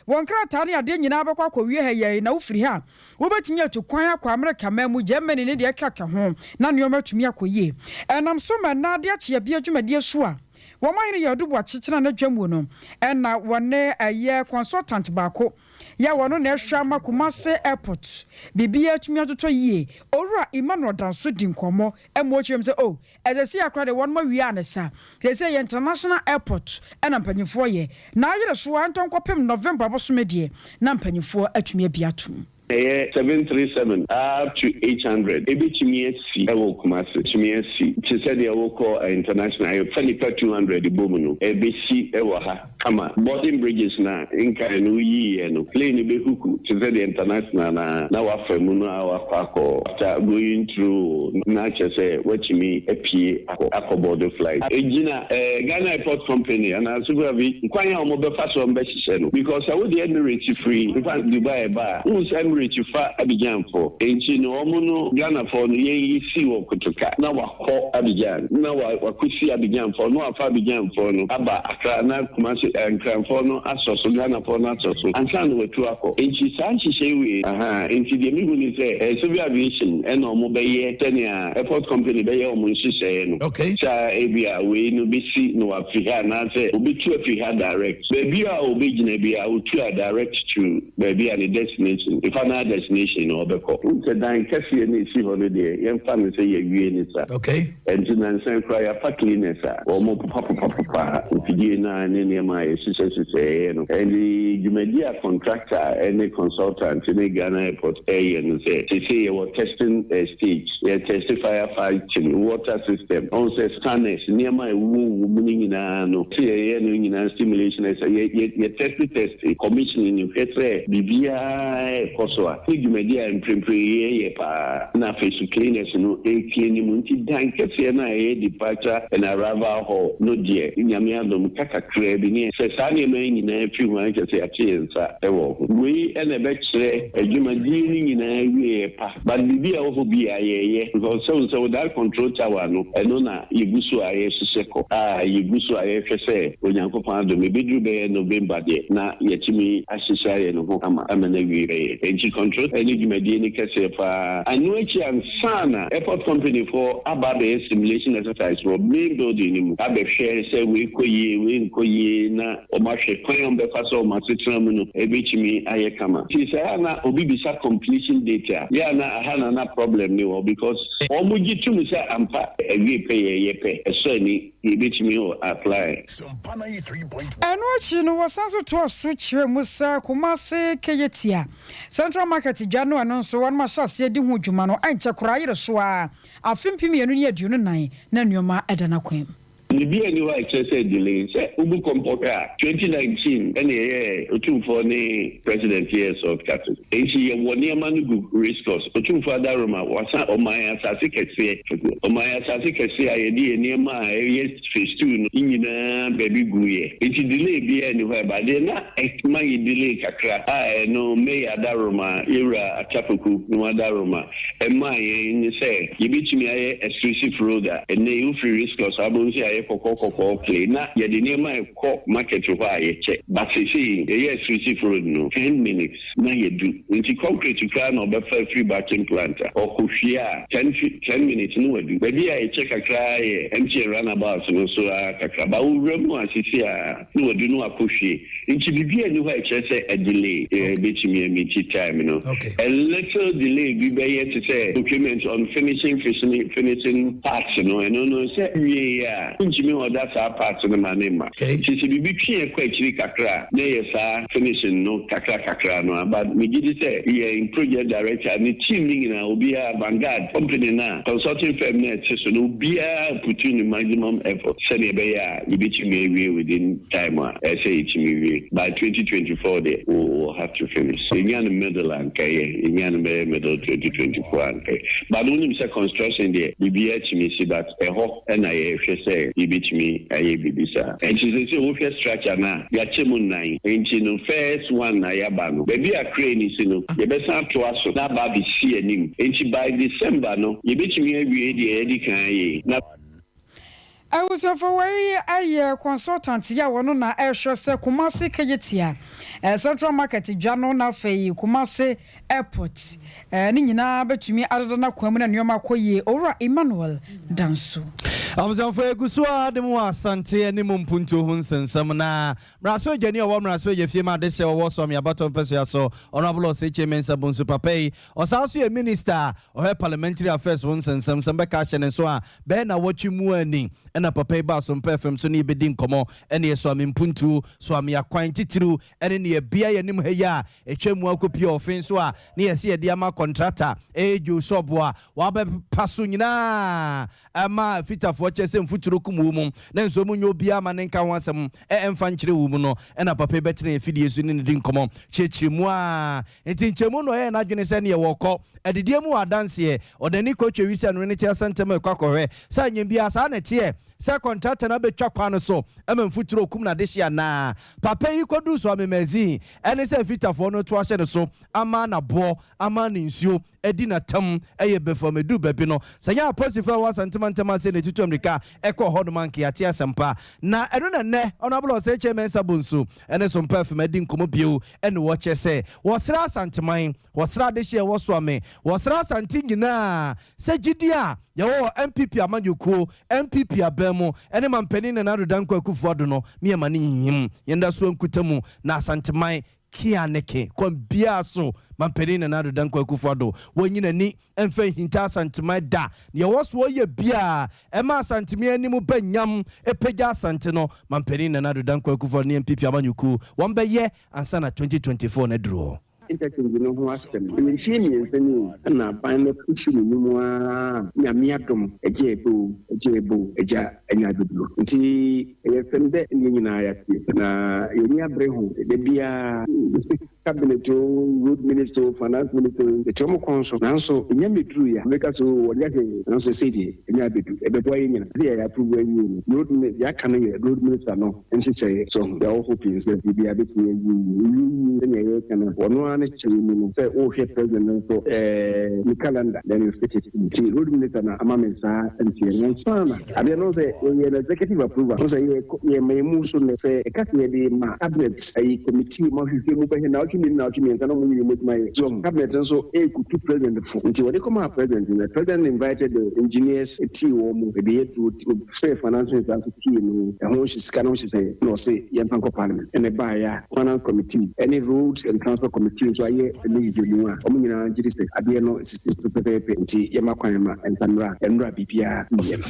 wɔn krataa ne adeɛ nyinaa bɛkɔ akɔwie ha yɛ na wofiri ha, wobɛtumi atu kwan akɔ Amerika man mu, Germany ne deɛ ɛkeka ho, na nneɛma atumi akɔ yie. Ɛnam so ma ɛna adeɛ akyeɛ bia dwumadie so a wɔn ahene yɛ ɔdo akyekyere no dwam no, ɛna wɔne ɛyɛ consultant baako yɛ wɔn na ɛhwɛ ama Kumase Airport biribiara atumi atotɔ yie, Owura Emmanuel Danso, di nkɔmmɔ ɛma ɔkyerɛ mu sɛ o ɛsɛ sɛ akora de wɔn ma wie a ne sa sɛ yɛ international airport, ɛna mpanyinfoɔ yɛ na ayerɛ so a ntɔn kɔpem November bɔsome deɛ na mpanyinfoɔ atumi abi atom. Ɛyɛ 737 up to 800 ebetumi asi ɛwɔ Kumase, tumi asi te sɛ deɛ wɔkɔ international ɛfa nipa 200 bɔ mu no, ɛbɛsi ɛwɔ ha kama. Boarding bridges na nkan no yiiɛ no, plane bɛhuku te sɛ deɛ international na wafa mu no a wakɔ akɔ. After going through na kyerɛ sɛ watumi apue akɔ board flight. Egyina Ghana Airport Company anaa civil aviation kwan a wɔn bɛfa so wɔn bɛhyehyɛ no, because sɛ wode Emirates firi nfa Dubai ba a, wohu sɛ Emirates fa Abidjan fo, nti no wɔn no Ghana fo no yɛn yi si wɔ Kotoka na wakɔ Abidjan na wakɔsi Abidjan fo na wafa Abidjan fo no aba Accra na Kumasi Nkranfoɔ no asɔ so, Ghanafoɔ no asɔ so ansa na watu akɔ. Nti saa nhyehyɛ wei aha nti deɛ mehu ni sɛ civil aviation ɛna wɔn bɛyɛ sɛnea airport company bɛyɛ wɔn nhyehyɛeɛ no sɛ ebi a wei no bɛsi na wafiri ha anaasɛ obetu afiri ha direct baabi a obɛgyina bi a otu a direct to baabi a ne destination, ne final destination na ɔbɛkɔ. Sɛ dan kɛseɛ no esi hɔ no deɛ, yɛmfa no sɛ yɛwie ne sa. Ɛnti nansan koraa yɛafa cleaners a wɔn popapopapopa mfidie no a ne nneɛma a yɛhyehyɛ hyehyɛeɛ no. Ɛne dwumadi a contractor ne consultant ne Ghana Airport ɛyɛ no sɛ seesei yɛwɔ testing stage. Yɛ test fire fighting, water system, ɔn sɛ scanners, nneɛma a ɛwɔ wɔ mu no nyinaa no sɛ yɛyɛ no nyinaa simulation, sɛ yɛ yɛ yɛ test test commissioning no hwɛ sɛ biribiara ɛkɔ so a, ne dwumadi a mprempren yɛyɛ paa. Na afei so cleaners no ɛretie ne mu. Nti dan kɛseɛ no a ɛyɛ departure and arrival hall no deɛ, Nyame adom ka kakraa bi ne sɛ saa nneɛma yi nyinaa firi ho a, kyerɛ sɛ yɛate yɛn nsa wɔ ho. Wei ɛna ɛbɛkyerɛ adwumadie no nyinaa wieɛ pa. But biribi a ɛwɔ hɔ bi a yɛyɛ, because sɛ wo sɛ control tower no, ɛno na yɛgu so a yɛhyehyɛ kɔ a yɛgu so a yɛhwɛ sɛ Onyankopɔn adom ɛbɛduru bɛyɛ November deɛ na yɛtumi ahyehyɛ ayɛ no ho ama no awie bɛyɛ. Nti control ɛne dwumadie no kɛseɛ paa. Ano akyi ansa na airport company foɔ aba abɛyɛ simulation exercise wɔ main building no mu abɛhwɛ sɛ wei kɔ yie, wei nkɔ yie na na wɔahwɛ kwan a wɔbɛfa so a wɔn asetena mu no ɛbɛtumi ayɛ kama. Nti sɛ ɛyɛ a na obi bisa completion date a, yɛ a na aha na na problem no wɔ because wɔn gye tom sɛ ampa awie pɛ yɛ yɛ pɛ, ɛsɔ ani, yɛbɛtumi o apply. Ɛno akyi no, wɔsan nso toaa so kyerɛɛ mu sɛ Kumasi Kejetia Central Market dwa no a ɛno nso wɔnom ahyɛ aseɛ di ho dwuma no ɛnkyɛ koraa ayere so ara afe 2024 na nnoɔma da n'akwan mu. Biribiara nni hɔ a ɛkyerɛ sɛ delay. Sɛ wobu kɔmpɔ hwɛ a, 2019 na yɛyɛɛ Otumfoɔ ne President yɛɛ salt cutting. Enti yɛwɔ nneɛma no gu race course. Otumfoɔ Adaroma, wasan ɔmaa yɛn asase kɛseɛ. Ɔmaa yɛn asase kɛseɛ a yɛde yɛn nneɛma a ɛyɛ phase two no nyinaa baabi guiɛ. Enti delay biara nni hɔ a ɛba. Deɛ na ɛma yɛ delay kakra a ɛno Mayor Adaroma, Yɛwura Atta Poku nom Adaroma, ɛmaa yɛn ne sɛ yɛbɛtumi ayɛ exclusive road a ɛnnɛ yi wofiri Racecourse a wobɛhu sɛ ayɛ kɔkɔɔ kɔkɔɔ clay na yɛde nneɛma ɛkɔ market hɔ a yɛkyɛ but seesei yɛyɛ exclusive road no 10 minutes na yɛdu. Nti concrete koraa na ɔbɛfa afiri batching plant a ɔkɔhwie a 10 minutes na wadu baabi a yɛkyɛ kakra. Yɛ MTN roundabout no so a kakra ba wowura mu a seesei a na wadu no akɔhwie. Nti biribi ani hɔ a ɛkyerɛ sɛ a delay bɛtumi ameet time no. A little delay bi bɛyɛ te sɛ procurement on finishing parts no. Ɛno no sɛ wie a ntumi ɔda saa parts no ma ne ma. Nti sɛ biribi twe yɛ kɔ akyiri kakra a, na yɛ saa finishing no kakra kakra no aba. Megye di sɛ yɛn project director ne team no nyinaa, obiara, Vanguard company no a consulting firm no ɛte so no, obiara put ne maximum effort sɛdeɛ ɛbɛyɛ a yɛbɛtumi awie within time a ɛsɛ yɛtumi wie. By 2024 deɛ, we will have to finish. Yɛnya no middle anka yɛ yɛnya no bɛyɛ middle 2024 anka yɛ, but wonim sɛ construction deɛ, biribiara tumi si, but ɛhɔ ɛna yɛhwɛ sɛ yɛbɛtumi ayɛ biribi saa. Nti sɛ wohwɛ structure no a, yɛakyɛ mu nnan. Nti no first one na yɛaba no, baabi a crane si no, yɛbɛsan atoa so na aba abɛsi anim. Nti by December no yɛbɛtumi awie deɛ yɛdi kan ayɛ na Abusuafo, wei ayɛ consultant yi a wɔno na ɛhwɛ sɛ Kumase Kejetia Central Market dwa no na afei Kumase Airport ne nyinaa bɛtumi adeda no akwan mu na nneɛma akɔ yie, Owura Emmanuel Danso. Abusuafo, egu so a de mu wɔ Asante ne mu mpuntuo ho nsensɛm na mmarahyɛbadwani a ɔwɔ mmarahyɛbadwa fie ma adehyɛ wɔwɔ Suame abatɔ mpɛsoa so, Honorable Osei Kyei Mensah Bonsu. Papa yi ɔsan so yɛ minister a ɔhwɛ parliamentary affairs ho nsɛnsɛm. Sɛm bɛka ahyɛ ne nso a bɛyɛ na wɔtwe mu ani ɛna papa yi ba Asompa FM so ne yɛbɛdi nkɔmmɔ ɛne yɛ Suame mpuntuo, Suame akwan titiriw ɛne ne yɛbea yɛnim ha yi a ɛtwa mu akɔpie ɔfe so a ne yɛsɛ yɛde ama contractor ɛyɛ Joe Sɔbo a wabɛpa so nyinaa ɛma fitafoɔ kyɛ sɛ mfuturo kum wɔ mu na nso mu nyɛ obiara ma ne nka ho asɛm ɛmfa nkyerɛ wɔ mu no. Ɛna papa yi bɛtena afidie so ne ne di nkɔmmɔ kyerɛkyerɛ mu a nti nkyɛmu no ɔyɛ n'adwene sɛ neɛ wɔkɔ adidie mu wɔ adanseɛ ɔdani kɔtwa wi sɛ no ne kyerɛ sɛ ntɛm ɛkɔ akɔhwɛ sɛ anyɛ biara saa na ɛteɛ sɛ contractor no abɛtwa kwan no so ɛma mfuturo kum n'adehye anaa. Papa yi kɔduu so amemazin ɛne sɛ fitafoɔ no to ahyɛ ne so ama naboɔ ama ne nsuo adi n'atam ɛyɛ bɛfam edu baabi no sɛ nyɛ apolisifoɔ a ɛwɔ Asantemantam ase na ɛtutu mmirika ɛkɔ hɔ nom ankeate asɛmpa na ɛno na nnɛ Honorable Osei Kyei Mensah Bonsu ɛne Sompa FM adi nkɔmmɔ bio. Ɛne wɔkyɛ sɛ wɔsrɛ Asanteman, wɔsrɛ adehye ɛwɔ so ame, wɔsrɛ Asante nyinaa sɛ gyidi a yɛwɔ wɔ NPP amanyɔkuo, NPP aban mu ɛne mampanin Nana Addo Dankwa Akufo Addo no, meyɛma ne nyiyim yɛnda so nkuta mu na Asanteman kia ne ke kwan biara so. Mampanin Nana Addo Dankwa Akufo Addo wɔnyi n'ani mfa nhinta Asanteman da. Nea ɛwɔ so ɔyɛ biaa ɛma Asanteman anim bɛ nyam ɛpagya Asante no, mampanin Nana Addo Dankwa Akufo Addo ne NPP amanyɔkuo wɔn bɛyɛ ansa na 2024 no aduru hɔ. Interchange no ho asɛm, ɛyɛ mfie 3 ni ɛna aban no pusu ne nim a Nyame adom agye ɛbɛ agye ɛbɛ agya anya abɛduro. Nti ɛyɛ fɛm dɛ ne nyinaa yɛate na yɛni abere ho da biara. Cabinet o, road minister o, finance minister o, yɛte ɔmo kɔn so, nanso ɛnya mmɛduru yɛ bɛka so wɔnyɛ hwee. Nanso sɛ deɛ ɛnya abɛdu, ɛbɛboa yɛ nyina sɛ yɛyɛ approve awie no, road deɛ aka no yɛ road minister no nhyehyɛeɛ so. Yɛwɔ hope sɛ biribiara bɛtumi awie yie sɛnea yɛreka no. Ɔno ara ne kyerɛ mu no sɛ wohwɛ president no nso ne calendar, then you fit it. Nti road minister na ama me saa nteɛ no ansa na adeɛ no sɛ yɛyɛ no executive approval no sɛ yɛma mu so no sɛ ɛka sɛ yɛde ma cabinet ayi committee ma hwehwɛ. mu bɛhɛ naawɔtwe mmienu, naawɔtwe 3 na ɔmo nwie ɔmo adwuma yɛ. So cabinet nso ɛɛkutu president fo, nti wɔde kɔmaa president no, president invited the engineers, tie wɔn mu ebi yɛ duro sɛ finance minister nso tie no, ɛho hyɛ sika no ho hyehyɛ, na ɔse yɛmfa nkɔ parliament. Ɛna ɛbaeɛ a finance committee ɛne roads and transport committee nso ayɛ ɛne nhwehwɛmu a ɔmo nyinaa gye di sɛ adeɛ no sisi so pɛpɛɛpɛ, nti yɛma kwan ma ɛnsa mmra ɛnura biribiara yɛ no.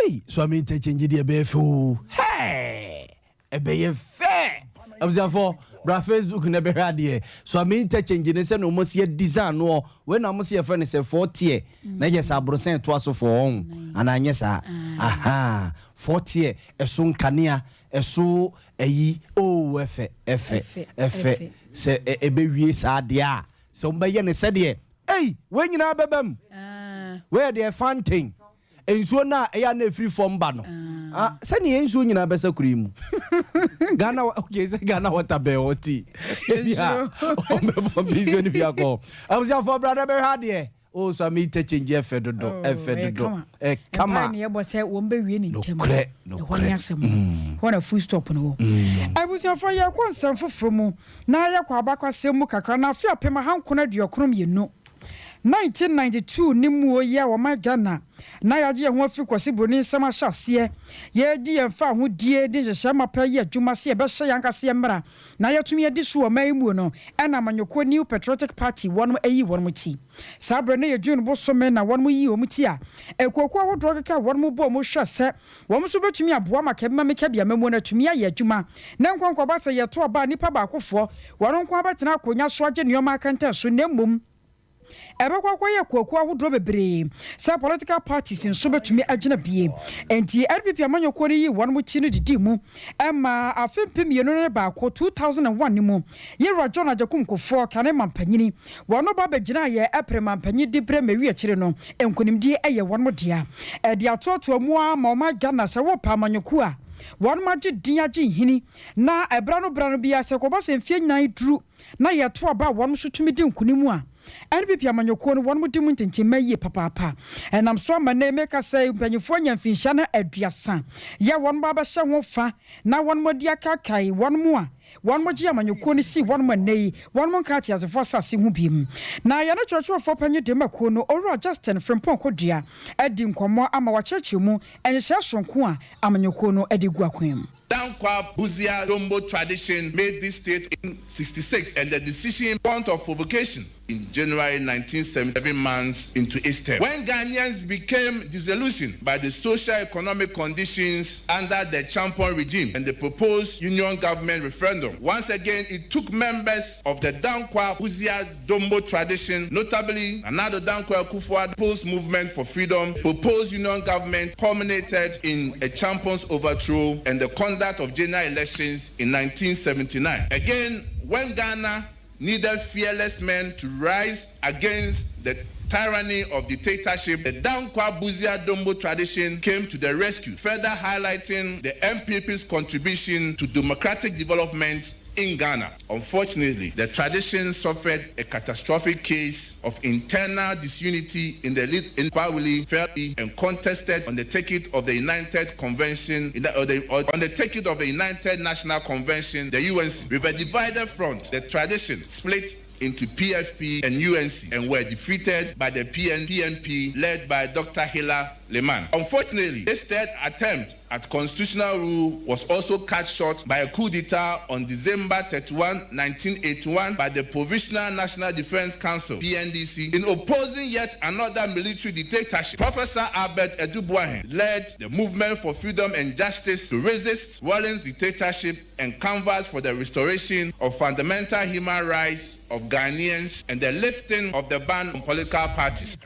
Ei, Suame Interchange deɛ, ɛbɛyɛ fɛ o. Hey! Ɛbɛyɛ fɛ. Abusuafo, bra Facebook na ɛbɛhwɛ adeɛ. Suame Interchange ne sɛ na ɔmo si design noɔ wei na ɔmo si yɛfrɛ no sɛ four tier na yɛ sɛ aborɔsɛn toa so fɔ ɔho anaa nyɛ saa? Aha, four tier, ɛso nkanea, ɛso ɛyi o, ɛfɛ, ɛfɛ, ɛfɛ. Sɛ ɛbɛwie saa adeɛ a, sɛ ɔmo bɛyɛ ne sɛdeɛ ei, wei nyinaa bɛbɛ mu. Wei yɛ deɛ fountain nsuo no a ɛyɛ a na ɛfiri fam ba no. Ah, sɛneɛ nsuo nyinaa bɛsɛ kuro yi mu. Ghana, okay, sɛ Ghana Water bɛn wɔ ti ebi a ɔmbɛbɔ bi nsuo no bi akɔ. Abusuafoɔ, brada, bɛhwɛ adeɛ o. Suame Interchange ɛfɛ dodo, ɛfɛ dodo, ɛkama. Mpae ne yɛbɔ sɛ wɔn bɛwie ne ntɛm. Nokorɛ. Ɛhɔ ne Nokorɛ. asɛm hɔ na full stop no wɔ. Abusuafoɔ, yɛkɔ nsɛm foforɔ mu na yɛkɔ abakɔsɛm mu kakra. Na afe 1992, 1992 ne mu yi a wɔma Ghana na yɛagye yɛn ho afiri Kwasi Buroni nsɛm ahyɛ aseɛ, yɛdi yɛn fa ahodie de nhyehyɛ mapa yi adwuma sɛ yɛbɛhyɛ yɛn ankasa yɛn mmara na yɛtumi adi so wɔ ɔman yi mu no, ɛna amanyɔkuo New Patriotic Party wɔnom ayi wɔn ti. Saa berɛ no yɛ June bosome na wɔnom yi wɔn ti a akuokuo ahodoɔ keka wɔnom bɔ wɔn hwɛ sɛ wɔn nso bɛtumi aboa ma kɛbima meka bi amamuo no atumi ayɛ adwuma na nkɔnkɔba sɛ yɛto ɔbaa nipa baakofoɔ wɔn nko abɛtena akonnwa so agye nneɛma akɛntɛn so, na mmom ɛbɛkɔ akɔyɛ akuokuo ahodoɔ bebree sɛ political parties nso bɛtumi agyina bie. Nti NPP amanyɔkuo no yi wɔn mo ti no didi mu ɛma afe 2001, 2001 no mu, yɛwura John Agyekum Kufuor, kane mampanyini, wɔn ba bɛgyina yɛ ɛpere mampanyin di berɛ ma akyire no nkonimdie ɛyɛ wɔn mo dea. Ɛde atoatoa mu a ma ɔma Ghana sɛ wɔpa amanyɔkuo a wɔn agye din agye nhini na ɛbra no bra no bia sɛ kɔba sɛ mfie nyinaa duru na yɛto aba a wɔn nso tumi di nkonim a, NPP amanyɔkuo no wɔn di mu ntentenma yie papaapa. Ɛnam so ama ne meka sɛ mpanyinfoɔ nya mfinhyia no 30 yɛ wɔn ba bɛhyɛ ho fa na wɔn mo de akaakae wɔn mo a wɔn mo gye amanyɔkuo no si wɔn mo nnɛ yi wɔn mo nka ateasefoɔ asase ho biem. Na yɛne kyerɛkyerɛfoɔ panyin de ma kuo no, Owura Justin Frimpong Kodua, adi nkɔmmɔ ama wakyerɛkyerɛ mu nhyehyɛ sonko a amanyɔkuo no de gu akwan mu. Dankwa Busia Dombo tradition made this state in 66 and the decision point of provocation in January 1977, months into its term. When Ghanaians became disillusioned by the social economic conditions under the Acheampong regime and the proposed union government referendum, once again it took members of the Dankwa Busia Dombo tradition, notably Nana Addo Dankwa Akufo-Addo Post Movement for Freedom, proposed union government culminated in Acheampong's overthrow and the conduct of general elections in 1979. Again, when Ghana needed fearless men to rise against the tyranny of dictatorship, the Dankwa Busia Dombo tradition came to the rescue, further highlighting the NPP's contribution to democratic development in Ghana. Unfortunately, the tradition suffered a catastrophic case of internal disunity in the lead in Kwawili, fairly and contested on the ticket of the United Convention, in the, or the, or on the ticket of the United National Convention, the UNC. With a divided front, the tradition split into PFP and UNC and were defeated by the PNP led by Dr. Hilla Limann. Unfortunately, this third attempt at constitutional rule was also cut short by a coup d'etat on December 31, 1981 by the Provisional National Defense Council, PNDC, in opposing yet another military dictatorship. Professor Albert Adu Boahen led the movement for freedom and justice to resist Rawlings' dictatorship and canvass for the restoration of fundamental human rights of Ghanaians and the lifting of the ban on political parties.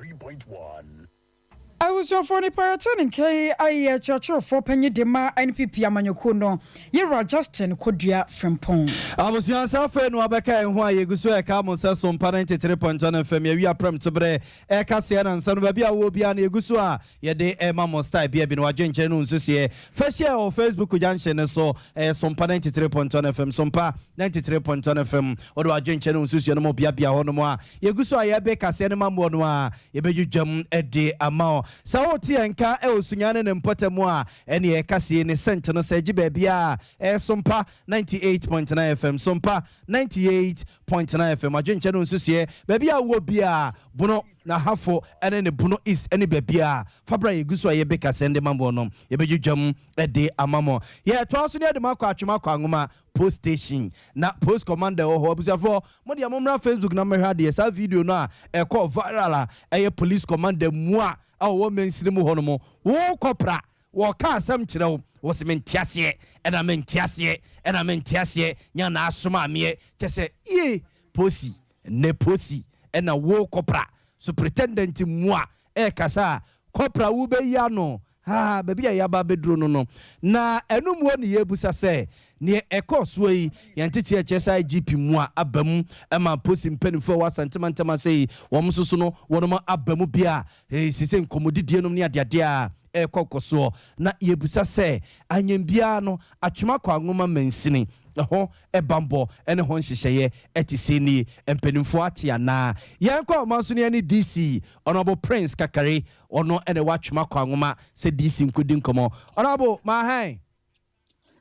Abusuafoɔ, nipa yɛte ne nkɛn ayɛ kyerɛkyerɛfoɔ panyin de ma NPP amanyɔkuo no, yɛwura Justin Kodua Frimpong. Abusua, sɛ afei no wabɛka yɛn ho a, yɛgu so ɛka mo sɛ Sompa 93.1 FM, yɛwi aprɛm to berɛ ɛka seɛ na nsa no baabi a wɔ biara no, yɛgu so a yɛde ɛma mo style bia bi no wadwenkyerɛ no nsusuɛ fa hyia wɔ Facebook junction no so. Ɛyɛ Sompa 93.1 FM, Sompa 93.1 FM. Wode wadwenkyerɛ no nsusuɛ no mu biabia hɔ nom a yɛgu so a yɛbɛ kaseɛ no ma mmoɔ no a yɛbɛdwidwam de ama wo. Sɛ wote yɛn nka wɔ Sunyani ne mpɔtam a, ɛneɛ kasie ne sɛnt no sɛ gye baabiara a ɛyɛ Sompa 98.9 FM, Sompa 98.9 FM, adwenkyɛ no nsusuɛ, baabi a wowɔ biara, Bono, N'Ahafo ne ne Bono East ne baabiara, fa bra yɛgu so a yɛbɛ kasɛn de ma mo no, yɛbɛdwidwam de ama mo. Yɛtoa so ne yɛde mo akɔ Atwem akɔ Anwoma Post Station na Post Commander wɔ hɔ. Abusuafoɔ, mo deɛ mommra Facebook na mommɛhwɛ adeɛ, saa video no a ɛkɔɔ viral a ɛyɛ Police Commander mua a ɔwɔ mansini mu hɔ nom, wo kɔpra, wɔka asɛm kyerɛ wo, wo se mente aseɛ, ɛna mente aseɛ, ɛna mente aseɛ, nya na asoma ameɛ, kyɛ sɛ yie, Posi, nnɛ posi, ɛna wo kɔpra, Superintendent mua ɛrekasa a, kɔpra wobɛyi ano, Haa, baabi a yɛaba abɛduru no no, na ɛno muo ne yɛrebisa sɛ, neɛ ɛkɔɔ soɔ yi, yɛn nteteɛ kyerɛ sɛ IGP mua aba mu ma aposi mpanimfoɔ a ɛwɔ Asante mantam ase yi, wɔn nso so no, wɔnom aba mu bi a, seesei nkɔmmɔdidie nom ne adeadeɛ a ɛrekɔ kɔ soɔ. Na yɛrebisa sɛ, anyɛ biara no, Atwema Kwanwoma mansini, ɛhɔ bammɔ ne ho nhyehyɛeɛ ɛte sɛn nie? Mpanimfoɔ ate anaa? Yɛnkɔ ɔman so ne yɛne DC, Honourable Prince Kakari, Ɔno na ɛwɔ atwema kɔ anwoma sɛ DC nkɔdi nkɔmmɔ. Honourable, Mahan.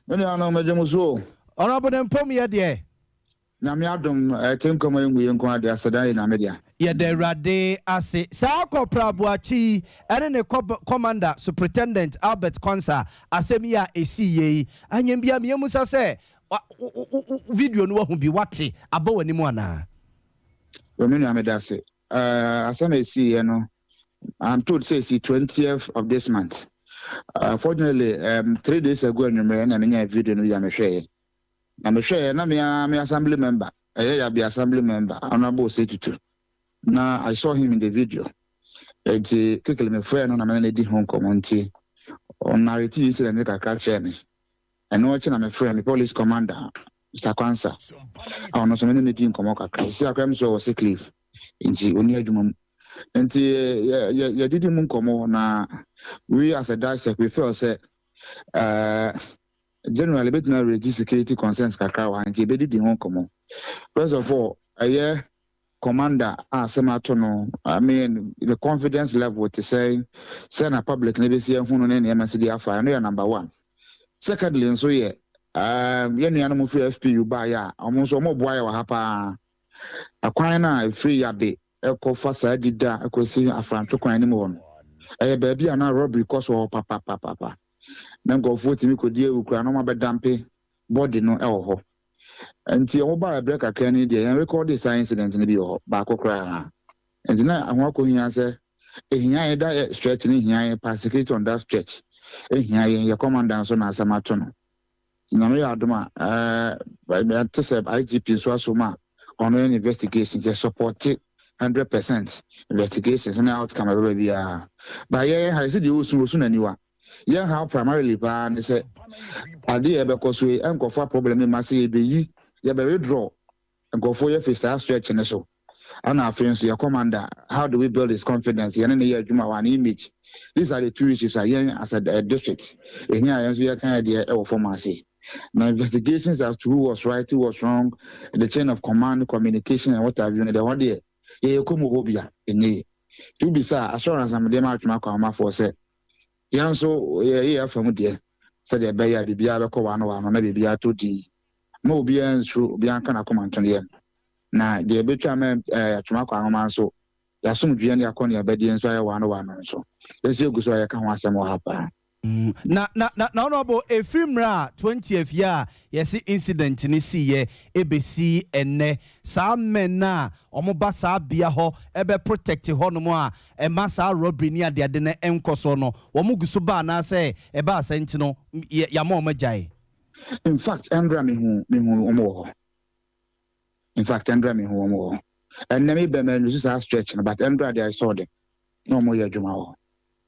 Me nuanom, megye mo so o. Honourable ne mpom yɛ deɛ. Nyame adom, ɛte nkɔmmɔ yi ngu yɛn nko ara dea, aseda yɛ Nyame dea. Yɛda Awurade ase. Saa Kɔpra Boakye yi ne ne Commander, Superintendent Albert Quansah asɛm yi a ɛsiiɛ yi, anyɛ biara meyɛmusa sɛ, video no wahu bi, wate, aba w'anim anaa? Well, me nua meda ase. Asɛm a ɛsiiɛ no, I'm told sɛ ɛsi 20th of this month. Fortunately, 3 days ago anwummerɛ na menya video no bi a mehwɛeɛ. Na mehwɛeɛ na me ara me assembly member, ɛyɛ Yabi assembly member, Honorable Osei Tutu. Na I saw him in the video. Nti quickly mefrɛɛ no na me ne no di ho nkɔmmɔ nti ɔnarrate incident no kakra kyerɛɛ me. Ɛno akyi na mefrɛɛ me police commander, Mr. Kwansa, a ɔno nso me ne no di nkɔmmɔ kakra. Sisi akora mi nso wɔ sick leave, nti ɔni adwuma mu. Nti yɛdidi mu nkɔmmɔ na we as a DISEC we feel sɛ generally ebetumi arrange security concerns kakra wɔ ha, nti ebedidi ho nkɔmmɔ. First of all, ɛyɛ commander a asɛm ato no, I mean, the confidence level te sɛ sɛ na public na ebesi ehu no ne nneɛma si de afa, ɛno yɛ number one. Secondly nso yɛ yɛn nuanom firi FPU baayɛ a wɔn nso wɔn boa yɛ wɔ ha paa. Akwan no a efiri Yabe ɛkɔfa saa dida ɛkɔsi Afrantwe kwan anim hɔ no, ɛyɛ baabi a na robbery kɔ so wɔ hɔ papapapa, na nkurɔfoɔ tumi kɔdi ewu koraa na wɔn abɛdump body no ɛwɔ hɔ. Nti wɔn baa ɛbrɛ kakra ni deɛ, yɛn record saa incident no bi wɔ hɔ baako koraa. Nti na ho akɔhia sɛ ehia yɛn da stretch no, ehia yɛn pa security on that stretch, ehia yɛn yɛ commander nso na asɛm ato no. Nyame yɛ adom a, ɛte sɛ IGP nso asom a ɔno yɛ investigation, yɛ support 100% investigations ne outcome ɛbɛba biara. Ba yɛn ha yɛsɛ deɛ osu osu n'aniwa yɛn ha primarily paa ne sɛ adeɛ a ɛbɛkɔ so yi ɛnkɔfa problem ma sɛ yɛbɛyi, yɛbɛ withdraw nkurɔfoɔ yɛ fi saa stretch ne so. Ɛna afei nso yɛ commander, how do we build his confidence, yɛne ne yɛ adwuma wɔ an image. These are the two issues a yɛn as a district ehia yɛn nso yɛka yɛ deɛ ɛwɔ fam ase. Na investigations as to who was right, who was wrong, the chain of command, communication and what have you no deɛ, hɔ deɛ yɛyɛ kɔn mu hɔ bia ɛnyɛ yɛ tí wobisa assurance na mede ma Atwema Kwanwomafoɔ sɛ yɛn nso yɛyɛ afa mu deɛ, sɛdeɛ ɛbɛyɛ a biribiara bɛkɔ wano wano na biribiara tɔ dii ma obiara nsuro, obiara nka n'akoma nto ne yam. Na deɛ ɛbɛtwa ma Atwema Kwanwoma nso yɛasomdwoeɛ ne yɛakɔ ne yɛbɛdeɛ nso ayɛ wano wano nso, yɛnso yɛgu so a yɛka ho asɛm wɔ ha paa. Na Honorable, efiri mmerɛ a 20th yi a yɛsi incident ne siiɛ ebesi ɛnɛ, saa men na wɔn ba saa bea hɔ ɛbɛ protect hɔ nom a ɛma saa robbery ne adeade no nkɔ so no, wɔn gu so ba anaasɛ ɛba asa nti no yɛ yɛama wɔn agyae? In fact, ɛndra mehu wɔn wɔ hɔ. In fact, ɛndra mehu wɔn wɔ hɔ. Ɛnnɛ mi bɛn mɛ nso saa stretch no, but ɛndra deɛ, I saw them na wɔn yɛ adwuma wɔ hɔ.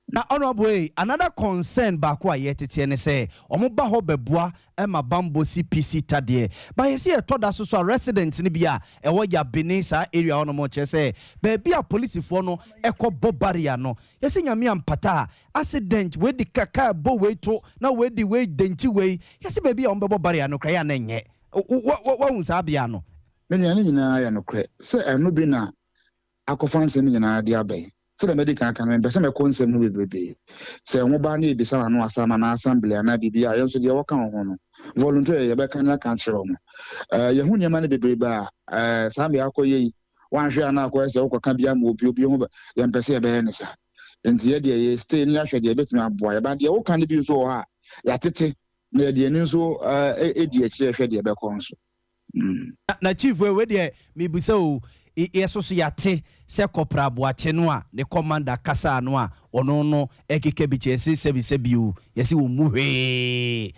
Na Honorable yi, another concern baako a yɛteteɛ ne sɛ ɔmo ba hɔ bɛboa ma bambɔ CPC tadeɛ ba yɛsɛ yɛtɔ da so so a, resident no bi a ɛwɔ Yabene saa area hɔ nom kyerɛ sɛ baabi a polisifoɔ no ɛkɔ bɔ barrier no, yɛsɛ Nyame ampata a, accident wei de kaka bɔ wei to na wei de wei denkyi wei. Yɛsɛ baabi a wɔn bɛbɔ barrier no koraa yɛ a na ɛnyɛ wahu saa bea no. Me nua, ne nyinaa yɛ nokorɛ sɛ ɛno bi na akɔfa nsɛm nyinaa de aba yi. Sɛdeɛ madi kan aka no, mempɛ sɛ mɛkɔ nsɛm no bebrebe. Sɛ ho ba na yɛbisa m'ano asɛm anaa assembly anaa biribi a, yɛn nso deɛ wɔka wɔ ho no, voluntarily yɛbɛka ne aka akyerɛ wɔn. Eh, yɛhu nneɛma no bebrebe a, eh, saa mmeae akɔyɛ yi, woanhwɛ a na akɔyɛ sɛ wokɔka bi ama obi, obi ho bɛ, yɛmpɛ sɛ yɛbɛyɛ ne saa. Nti yɛ deɛ yɛ stay ne yɛahwɛ deɛ ɛbɛtumi aboa yɛ. Ba deɛ woka no bi nso wɔ hɔ a, yɛatete na yɛde ani nso eh, di akyire hwɛ deɛ ɛbɛkɔ nso. Na chief wei wei deɛ mebisa o, yɛ so so yɛate sɛ Kɔpra Boakye no a ne commander kasaa no a ɔno no ɛkeka bi kyɛ yɛse sɛbi sɛbi o yɛse wɔn mu hwee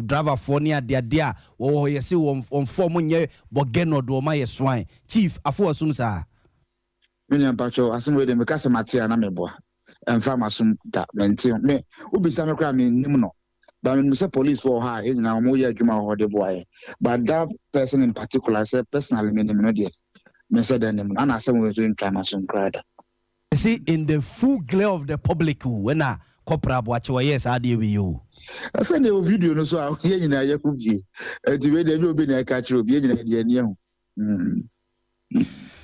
driver foɔ ne adeade a wɔwɔ hɔ yɛse wɔn wɔn fɔ wɔn nyɛ bɔgɛnɔd wɔn ayɛ soan chief afo asum saa. Me nua mpakyɛw asɛm wei deɛ meka sɛ mate a na meboa ɛmfa masom da mente me wobisa me koraa mennim no but menim sɛ police wɔ hɔ a yɛn nyinaa wɔn yɛ adwuma wɔ hɔ de boa yɛn but that person in particular sɛ personally menim no deɛ mensɛ dɛ nim no ana asɛm wei nso ntwa masom koraa da. Yɛse in the full glare of the public o ɛna Kɔpra Aboakye wɔyɛɛ saa adeɛ wei o. Sɛdeɛ wɔ video no so a yɛn nyinaa yɛhu bie nti wei deɛ ɛnyɛ obi na ɛka kyerɛ obi yɛn nyinaa deɛ ani ahu. Mm.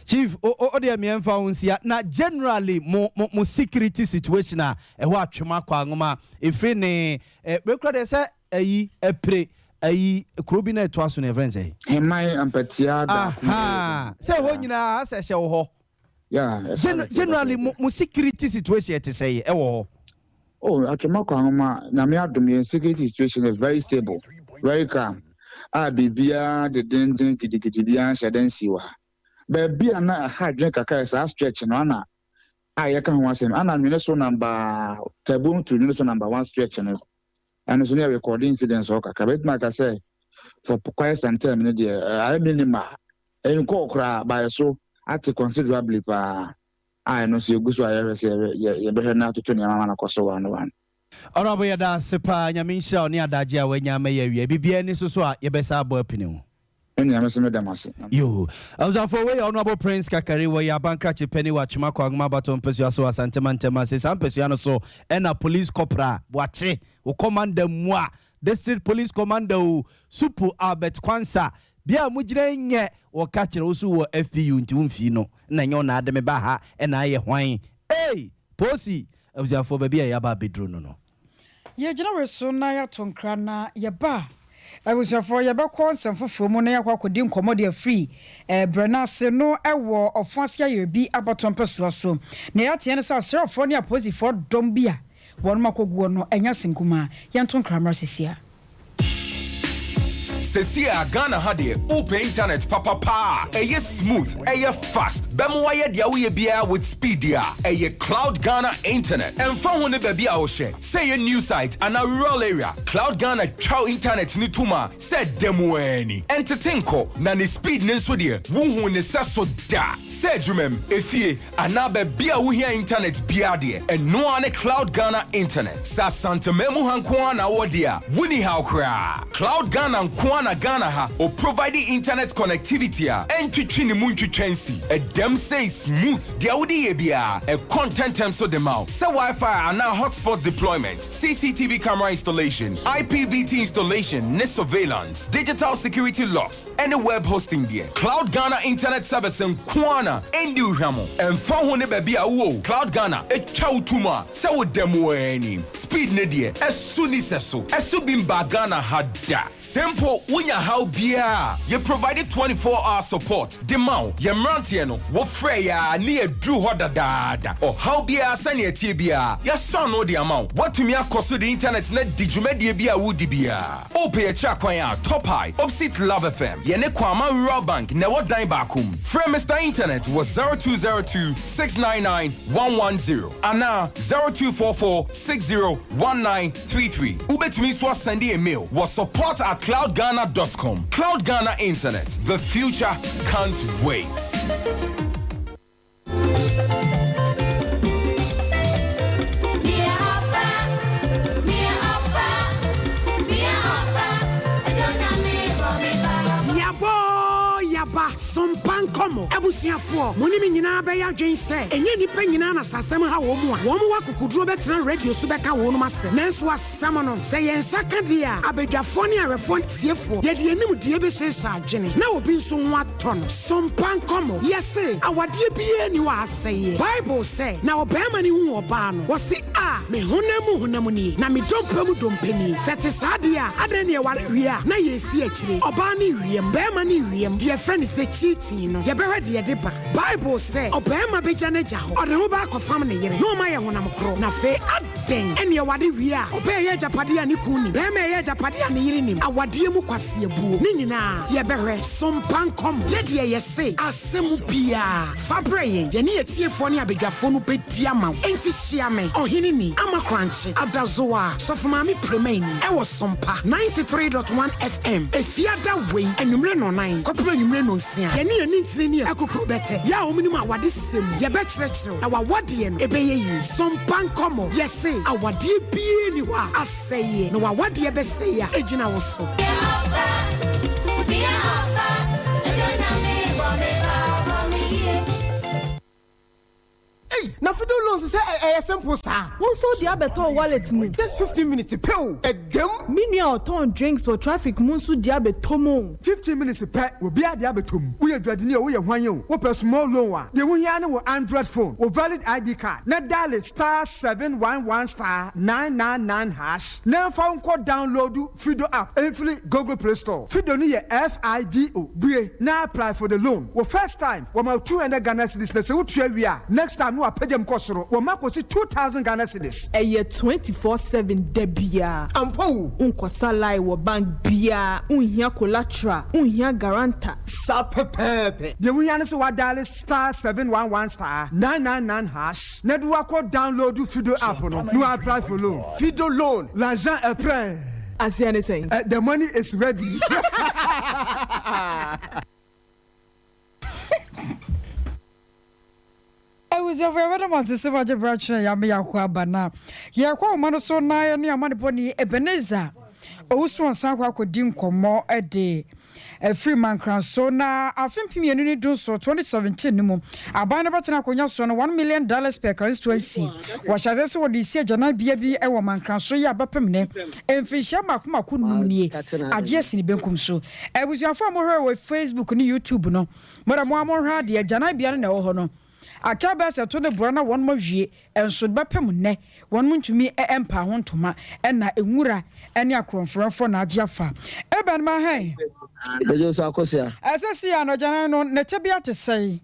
Chief, o o deɛ meɛmfa wo nsia na generally mo mo mo security situation a ɛhɔ atwem akɔ anwoma ɛfiri ne eh, wei kora deɛ sɛ ayi apire ayi kuro bi na ɛtoa so no yɛfrɛ no sɛ Heman ampatia daako. Aha, sɛ ɛhɔ nyinaa sɛ hyɛ wo hɔ. Yeah, Gen generally mo mo security situation ɛte sɛ ɛwɔ hɔ. Oh, atwem akɔ anwoma nyame adom yɛn security situation is very stable, very calm. A biribiara dedenden gidigidi biara nhyɛ da nsi wɔ ha. Baabi a na ɛha adwene kakra yɛ saa stretch no ana a yɛka ho asɛm ana nwene so number Tabuom to nwene so number one stretch no ɛno nso ne yɛ record incidents hɔ kakra bɛtumi aka sɛ for quite some time no deɛ ayɛ minimal ɛnkɔɔ koraa baayɛ so ate considerably paa a ɛno nso yɛgu so a yɛhwɛ sɛ yɛbɛhwɛ no atoto nneɛma ma no kɔ so one one. Honourable yɛda ase paa Nyame nhyira wo ne adagye a wanya ama yɛ awia biribiara ni so so a yɛbɛsa abɔ apini wo. Me nua me nso meda mo ase. Yoo. Abusuafoɔ wei yɛ Honourable Prince Kakari, wɔyɛ Abankrakye panin wɔ Atwema Kwangoma abatoɔ mpasua so wɔ Asante mantam ase. Saa mpasua no so ɛna Police Corporal Boakye, wo commander mua, District Police Commander o, Supo Albert Kwansa, bea a mogyina yi nyɛ wɔka kyerɛ wo so wɔ FPU nti womfii no na ɛnyɛ wo na ade me ba ha ɛna ayɛ hwan? Ei! Posi! Abusuafoɔ baabi a yɛaba abɛduru no no. Yɛgyina wei so na yɛato nkra na yɛba a, abusuafoɔ yɛbɛkɔ nsɛm foforɔ mu na yɛakɔ akɔdi nkɔmmɔ de afiri brɛ no ase no wɔ Ɔfoase Ayerbi abatoɔ mpɛsoa so. Nea yɛateɛ ne sɛ asraafoɔ ne apolisifoɔ dɔm bi a wɔnom akɔguɔ no ɛnyɛ asɛm kumaa. Yɛnto nkra mmra sesia. Sesie a Ghana ha deɛ wopɛ internet papa paa a ɛyɛ smooth, ɛyɛ fast, bɛma wayɛ deɛ woyɛ biara with speed deɛ a, ɛyɛ Cloud Ghana Internet. Ɛmfa ho ne baabi a wohyɛ, sɛ ɛyɛ new site anaa rural area, Cloud Ghana twa wo internet no tom a sɛ da mu ara ni. Ɛntete nkɔ, na ne speed no nso deɛ wonhuu ne sɛso da. Sɛ adwumam, efie, anaa baabi a wohia internet biara deɛ, ɛno ara ne Cloud Ghana Internet. Sɛ Asanteman mu ha nko ara na wowɔ deɛ a, wonni haw koraa. Cloud Ghana nko ara na Ghana ha ɔprovide internet connectivity a ɛntwetwe ne mu ntwitwa nsi. Ɛdɛm sei smooth. Deɛ wode yɛ biara, ɛkɔ ntɛntɛm so de ma wo. Sɛ Wi-Fi anaa hotspot deployment, CCTV camera installation, IPVT installation ne surveillance, digital security locks, ɛne web hosting deɛ, Cloud Ghana Internet Service nko ara na ɛndi wo hwammɔ. Ɛmfa ho ne baabi a wowɔ o, Cloud Ghana twa wo to mu a sɛ woda mu ara ni. Speed no deɛ, ɛso nni sɛso. Ɛso bi mbaa Ghana ha da. Sɛ mpo wonya haw biara a, yɛ provide 24 hour support de ma wo. Yɛn mmeranteɛ no, wofrɛ yɛn a ne yɛaduru hɔ dadaada. Ɔhaw biara sɛnea ɛteɛ biara, yɛasɔ ano de ama wo. Woatumi akɔ so de internet no adi dwumadie bi a woredi biara. Wopɛ yɛn akyiri akwan a, Top High, opposite Love FM, yɛne Kwama Rural Bank na ɛwɔ dan baako mu. Frɛ Mister Internet wɔ 0202 699 110 anaa 0244 60 1933. Wobɛtumi nso asɛnde yɛn mail wɔ support at cloudghana dot com. Cloud Ghana Internet, the future can't wait. Yaboo yaba sompa. Sompa Nkɔmmɔ, Abusuafoɔ, mo ne me nyinaa bɛyɛ adwene sɛ ɛnyɛ nnipa nyinaa na sɛ asɛm ha wɔn a, wɔn wɔ akokoduro bɛtena radio so bɛka wɔnom asɛm. Nanso asɛm no, sɛ yɛn nsa ka deɛ a, abadwafoɔ ne awɛfoɔ ne atiefoɔ, yɛde yɛn nimdeɛ bɛhyehyɛ adwene na obi nso ho atɔ no. Sompa Nkɔmmɔ, Yɛse, awadeɛ biara nni hɔ a asɛeɛ. Bible sɛ, Na ɔbarima no huu ɔbaa no, ɔse, A, me honam mu honam nie, na me dompe mu dompe nie. Sɛ ɛte saa deɛ a, adɛn na yɛware wie a na yɛresi akyire? Ɔbaa no rewiam, barima no rewiam, deɛ yɛfrɛ no sɛ cheating no, yɛbɛhwɛ deɛ ɛde ba. Bible sɛ, Ɔbarima bɛgya n'agya hɔ, ɔde ne ho bɛakɔfam ne yere, na wɔayɛ honam korɔ. Na afei, adɛn na yɛware wie a, ɔbaa ɛyɛ agyapadeɛ a ne kunu nim, barima ɛyɛ agyapadeɛ a ne yere nim? Awadeɛ mu kwaseabuo, ne nyinaa, yɛbɛhwɛ. So mpa nkɔmmɔ. Yɛ deɛ yɛse, asɛm biara, fa brɛ yɛn, yɛne atiefoɔ ne abadwafoɔ no bɛdi ama wo. Enti hyia me, Ɔheneni, Ama Korankye, Adazoa, Sɔfo Maame Premaini, ɛwɔ Sompa 93.1 FM, Efiada wei, anwummere nnɔnnan kɔpem anwummere nnɔnsia. Yɛne yɛn nintini ne akukuru bɛtɛ, yɛ a wɔnim awadesɛm mu, yɛbɛkyerɛkyerɛ wo, na w'awadeɛ no, ɛbɛyɛ yie. Sompa nkɔmmɔ, yɛse, awadeɛ biara nni hɔ a asɛeɛ, na w'awadeɛ bɛsɛe a, ɛgyina wo so. Ei na fido loans sɛ ɛyɛ simple saa. Wo nso wode abɛtɔ wo wallet mu. Just 15 minutes pɛ o, ɛdam. Me nua a ɔtɔn drinks wɔ traffic mu nso de abɛtɔ mu o. 15 minutes pɛ, obiara de abɛtɔ mu. Woyɛ dwadini o, woyɛ hwan o, wopɛ small loan a, deɛ wohia ara ne wo Android phone, wo valid ID card, na diale star 711 star 999 hash na ɛmfa wo nkɔ download Fido app mfiri Google Play Store. Fido no yɛ F-I-D-O. Bue na apply for the loan. Wo first time, wɔma wo 200 Ghana cedis na sɛ wotua wie a, next time no wɔapagya mu kɔ soro, wɔma kɔsi 2,000 Ghana cedis. Ɛyɛ 24/7 da biara. Ampa o! Wonkɔsa line wɔ bank biara, wonhia collateral, wonhia guarantor. Saa pɛpɛɛpɛ. Deɛ wohia ne sɛ woadiale star 711 star 999 hash na de woakɔ download Fido app no na woapply for loan. Fido loan, l'argent est prêt. Aseɛ ne sɛn? The money is ready. Abusuafo yɛbɛda mo ase sɛ moagye berɛ atwɛn yɛn ama yɛakɔ aba na yɛrekɔ ahoma no so na yɛne amanebɔni Ebenezer Owusu Ansah akɔ akɔdi nkɔmmɔ de afiri Mankranso na afe 2017, 2017 no mu aban no bɛtena akonnwa soɔ no $1 million per constituency wɔhyɛ aseɛ sɛ wɔde resi agyananbea bi wɔ Mankranso yi a bɛpem nnɛ mfinhyia mmaako mmaako nnum nie agye asi ne benkum so. Abusuafo a mohwɛ wɔ Facebook ne YouTube no mo de mo ara monhwɛ adeɛ agyananbea no na ɛwɔ hɔ no Aka bɛyɛ sɛ to ne bora na wɔnom awie nso bɛpem nnɛ wɔnom ntumi mpaa ho ntoma na nwura ne akorɔmforɔmfoɔ na agye afa. Eben ma hɛn. Bɛgye wo so Akosua. Ɛsɛ si a no agyanan no ne tebea te sɛn?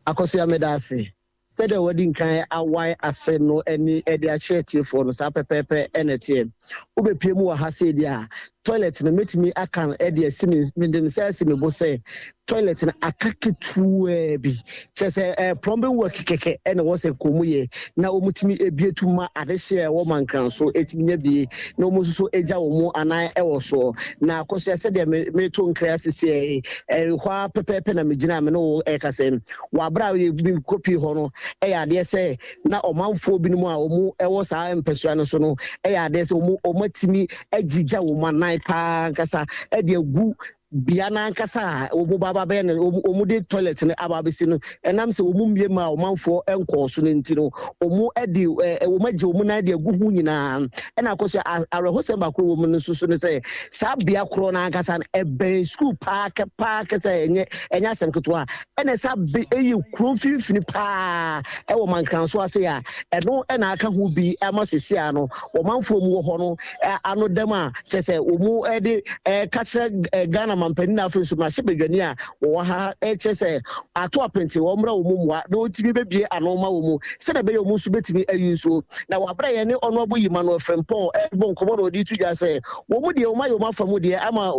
Akosua meda ase. Sɛdeɛ wadi nkan awae ase no ani de akyerɛ atiefoɔ no, saa pɛpɛɛpɛ na ɛteɛ. Wobɛpue mu wɔ ha sei deɛ a, toilet no mɛtumi aka de asi me, mede me nsa asi me bo sɛ toilet no aka ketewa bi. Kyerɛ sɛ eh, plumbing work kɛkɛ na ɛwɔ sɛ nka wɔn yɛ na wɔtumi ebie tu ma adehyeɛ a ɛwɔ mankran so ɛtumi nya bie na wɔn nso so gya wɔn anan ɛwɔ soɔ. Na akɔsoɛ sɛdeɛ me meto nkra sisiɛ yi, ɛhɔ ara pɛpɛɛpɛ na megyina me ne wo ɛrekasa yi. Wɔ abere a mekɔpie hɔ no, ɛyɛ adeɛ sɛ na ɔmanfoɔ binom a wɔn ɛwɔ saa mpasua no so no ɛyɛ adeɛ sɛ wɔn wɔn atumi agyigya wɔn anan paa ankasa ɛde agu bea no ankasa a wɔn ba ba bɛyɛ no wɔn de toilet no aba abɛsi no ɛnam sɛ wɔn mmie ma ɔmanfoɔ nkɔɔ so no nti no wɔn de ɛɛ wɔn agye wɔn nan de agu ho nyinaa ɛna akɔ so awerɛhosɛm baako wɔ mu no nso so no sɛ saa bea korɔ no ankasa no ɛbɛn sukuu paa kɛ paa kɛ sɛ ɛnyɛ ɛnyɛ asɛm ketewa ɛna ɛsa be ɛyɛ kuro mfimfini paa ɛwɔ mankranso ase a ɛno ɛna aka ho bi ama sisi a no ɔmanfoɔ mu wɔ hɔ no ano dɛm a kyerɛ sɛ wɔn de ɛka kyerɛ Ghana mampanin na afei nso mmarahyɛbadwani a wɔwɔ ha kyerɛ sɛ ato apente wɔn mmra wɔn mmoa na wɔtumi bɛbie ano ma wɔn mu sɛdeɛ ɛbɛyɛ wɔn nso bɛtumi ayi nsuo na wɔabrɛ yɛn ne ɔno abo yi ma no Frimpong ɛbɔ nkɔmmɔ na ɔde to dwa sɛ wɔn mu deɛ wɔn ayɛ wɔn afa mu deɛ ama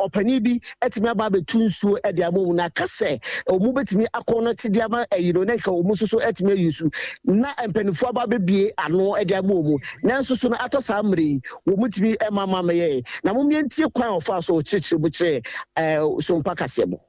ɔpanin bi atumi aba abɛtu nsuo de ama wɔn na aka sɛ wɔn bɛtumi akɔ no te de ama ayi no na nka wɔn nso so atumi ayi nsu na mpanimfoɔ aba abɛbie ano de ama wɔn nanso so no atɔ saa mmerɛ yi wɔn tumi ma ma mɛyɛ na mo mmiɛntie kwan a wɔfaa so kyerɛkyerɛ mu kyerɛ ɛɛ sompa kaseɛ bɔ.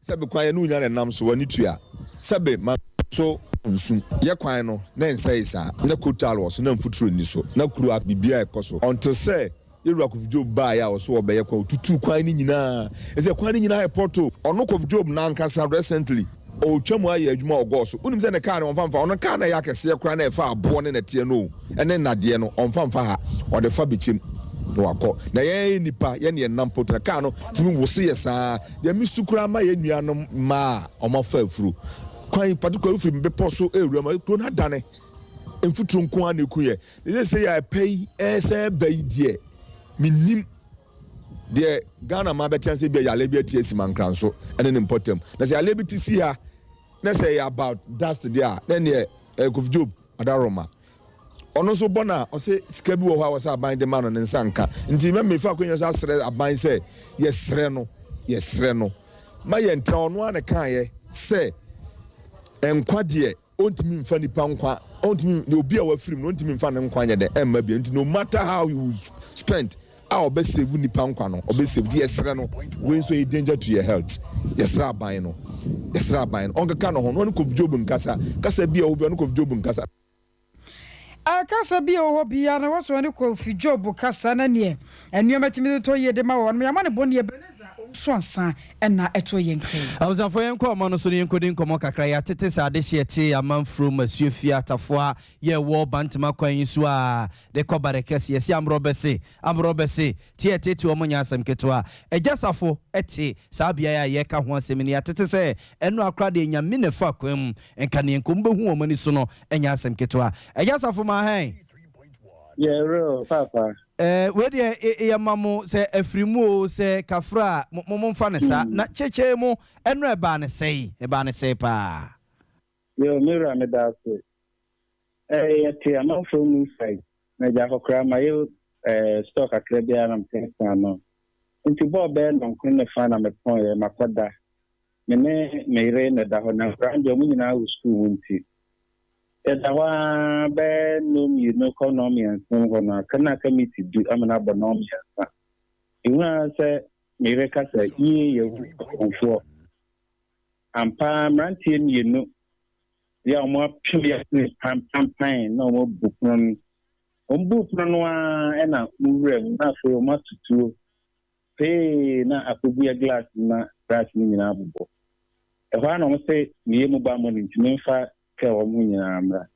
Sɛbe kwan yɛ ne wonya na ɛnam so w'ani tua sɛbe ma so nsu yɛ kwan no na ɛnsɛe saa na kotal wɔ so na mfuturo nni so na kuro a biribiara ɛkɔ so until sɛ. Yɛwura Kofi Job baeɛ a ɔso ɔbɛyɛ kwan, ɔtutuu kwan no nyinaa. Ɛsɛ kwan no nyinaa yɛ pothole. Ɔno Kofi Job no ankasa recently ɔretwa mu ayɛ adwuma wɔ gɔɔ so. Wonim sɛ ne car no ɔmfa mfa, ɔno car no a ɛyɛ akɛseɛ koraa na ɛfa aboɔ ne nɛteɛ no o, ɛne nnadeɛ no ɔmfa mfa ha, ɔde fa bɛkyɛm na wakɔ. Na yɛn nnipa yɛne yɛnam pothole na car no tumi woso yɛ saa. Deɛ mesu koraa ma yɛn nuanom mmaa a wɔafa afuro kwan particularly wofiri bepɔ so ɛrewura mu a, kuro no adane mfuturo nko ara na ɛku yɛ. Na seesei a ɛpɛ yi ɛresan ba yi deɛ, mennim deɛ Ghana man bɛte ase bi a yareɛ bi ati asi Mankranso ne ne mpɔtam. Na sɛ yareɛ bi te si ha na sɛ ɛyɛ about dust deɛ a, na ɛneɛ ɛyɛ Kofi Job Adaroma. Ɔno nso bɔ no a, ɔsɛ sika bi wɔ hɔ a wɔsɛ aban de ma no ne nsa nka. Nti mɛ mefa akwanya so asrɛ aban sɛ yɛsrɛ no, yɛsrɛ no ma yɛntena. Ɔno ara na ɛkaeɛ sɛ nkwa deɛ Ontumi nfa nipa nkwa, ontumi, deɛ obi a wafiri mu no, ontumi nfa ne nkwa nyɛ dɛ ɛmma bio. Nti no matter how he will spend a ɔbɛ save nipa nkwa no, ɔbɛ save. Nti yɛsrɛ no, wei nso ɛyɛ danger to your health. Yɛsrɛ aban no, yɛsrɛ aban no, ɔnkeka ne ho, na ɔne Kofi Job nkasa, kasa bi a ɛwɔ bi ɔne Kofi Job nkasa. Kasa bi a ɛwɔ hɔ biara no, wɔsɔ ne Kofi Job kasa na neɛ nneɛma tumi totɔ yie de ma wɔn. Yɛama no bɔne Ebenezer Owusu Ansah na ɛtoo yɛn kra yi. Abusuafoɔ yɛnkɔ ɔman no so na yɛnkɔdi nkɔmmɔ kakra. Yɛatete sɛ adehyeɛ te Amanfurom, Asuofie, Atafoa, yɛwɔ Bantama kwan yi so a de kɔ Barekɛse. Yɛse Amorɔbɛse, Amorɔbɛse, te a ɛteete wɔn nyɛ asɛm ketewa. Agya Safo te saa beaeɛ a yɛreka ho asɛm yi na yɛatete sɛ ɛno akora deɛ Nyame na ɛfa kwan mu nka neɛ nka wɔbɛhu wɔn ani so no nyɛ asɛm ketewa. Agya Safo ma hɛn. Yɛ real paapa. Eh, wei deɛ yɛ ma mo sɛ afiri mu o, sɛ kafra a, mo mo mfa no saa. Na kyekyee mo, ɛno ɛbaa no sɛe, ɛbaa no sɛe paa. Yo, me wura meda ase. Eh, yɛte amanfoɔ mu side, na agya akɔkora mayɛ eh, store kakra bi ara na metete ano. Nti bɔɔl bɛyɛ nɔnkron ne fa na mepɔn yɛ, makɔda. Me ne me yere na ɛda hɔ, na nkwadaa no deɛ wɔn nyinaa wɔ sukuu mu nti. Yɛda hɔ ara bɛyɛ nnɔnmienu kɔ nnɔnmiɛnsa mu hɔ no, aka na aka miti du ama no abɔ nnɔnmiɛnsa. Mehu ara sɛ me yere ka sɛ, Yie, yɛahu akɔmfoɔ. Ampa ara mmeranteɛ mmienu bi a wɔapem yɛn asene pampampan na wɔabu pono no. Wɔbuu pono no ara na wɔwura mu na afei wɔato tuo. Pee na akɔbue glass no na glass no nyinaa abobɔ. Ɛhɔ ara na wɔse meyɛ mobile money nti memfa sika a ɛwɔ me ho nyinaa mmra.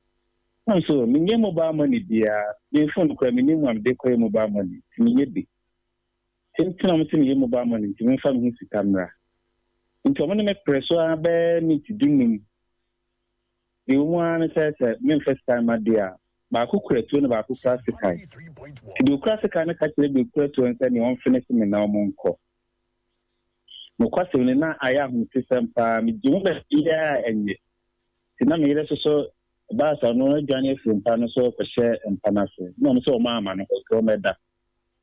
Na me so menyɛ mobile money biara, me phone koraa menni mu a mede kɔyɛ mobile money nti menyɛ bi. Nti na wɔse meyɛ mobile money nti memfa me ho sika mmra. Nti wɔne me pere so ara bɛyɛ miniti dunum. Deɛ ɛwɔ mu ara ne sɛ, sɛ memfa sika mma deɛ a, baako kura tuo na baako kura sekan. Nti deɛ ɔkura sekan no ka kyerɛ deɛ ɔkura tuo no sɛ nea ɔmfenese me na wɔnkɔ. Nokwasɛm ni, na ayɛ ahometesɛm paa. Megye ho baabiara a ɛnyɛ. Nti na me yere nso so, ɛbaa saa no, adwane afiri mpa no so rekɔhyɛ mpa no ase. Na wɔn sɛ wɔamma no hɔ, nti wɔmmɛda.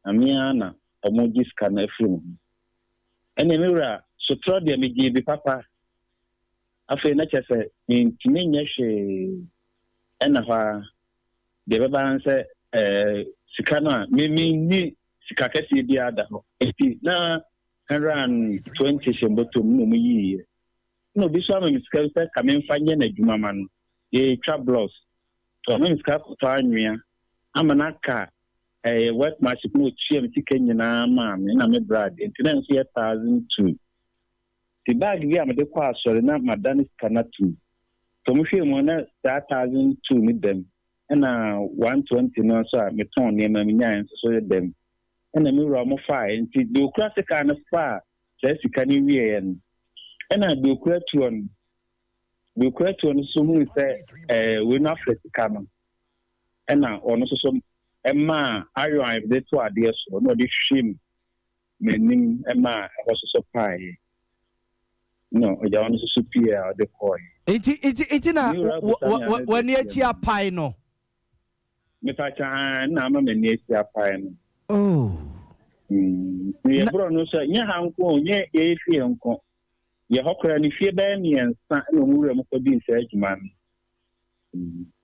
Na me ara na wɔregye sika no afiri me ho. Ɛnneɛ me wura, sotorɔ deɛ megyee bi papa. Afei na kyerɛ sɛ mintumi nyɛ hwee. Ɛnna hɔ ara, deɛ ɛbɛba ara ne sɛ ɛɛ sika no a me menni sika kɛseɛ biara da hɔ. Enti na 120 hyɛ mbɔtɔ mu na wɔyiiɛ. Ɛnna obi nso ama me sika bi sɛ ka memfa nyɛ n'adwuma ma no. Yɛretwa blocks. Nti wama me sika akɔtɔ anwea ama no aka ɛyɛ workmanship na ɔtua me sika nyinaa maa me na me bra adeɛ. Nti na ɛno nso yɛ 1002. Nti bag bi a mede kɔ asɔre na madane sika no atom. Nti ɔmo hwɛɛ mu a na saa 1002 no da mu ɛna 120 no nso a metɔn nneɛma menyaeɛ nso so da mu. Ɛna me wura ɔmo faaɛ. Nti deɛ okura sekan no faa saa sika no wieɛ no ɛna deɛ okura tuo no deɛ okura tuo no nso hunuu sɛ ɛɛ wei no afrɛ sika no ɛna ɔno nso so ɛmaa iron a yɛde to adeɛ so na ɔde hwim m'anim maa ɛhɔ soso paeɛ, na ogya hɔ no soso pue a ɔde kɔeɛ. Nti, nti, nti na Me wura bisa me a, na w'ani deɛ akyi apae no? Mepakyɛ, aane, na ama m'ani akyi apae no. Oh. Mm, yɛ borɔ no nso, nyɛ ha nko o, nyɛ yɛyɛ fie nko. Yɛ hɔ koraa no, fie bɛyɛ mmiɛnsa na wɔn wura mu kɔdii saa adwuma no.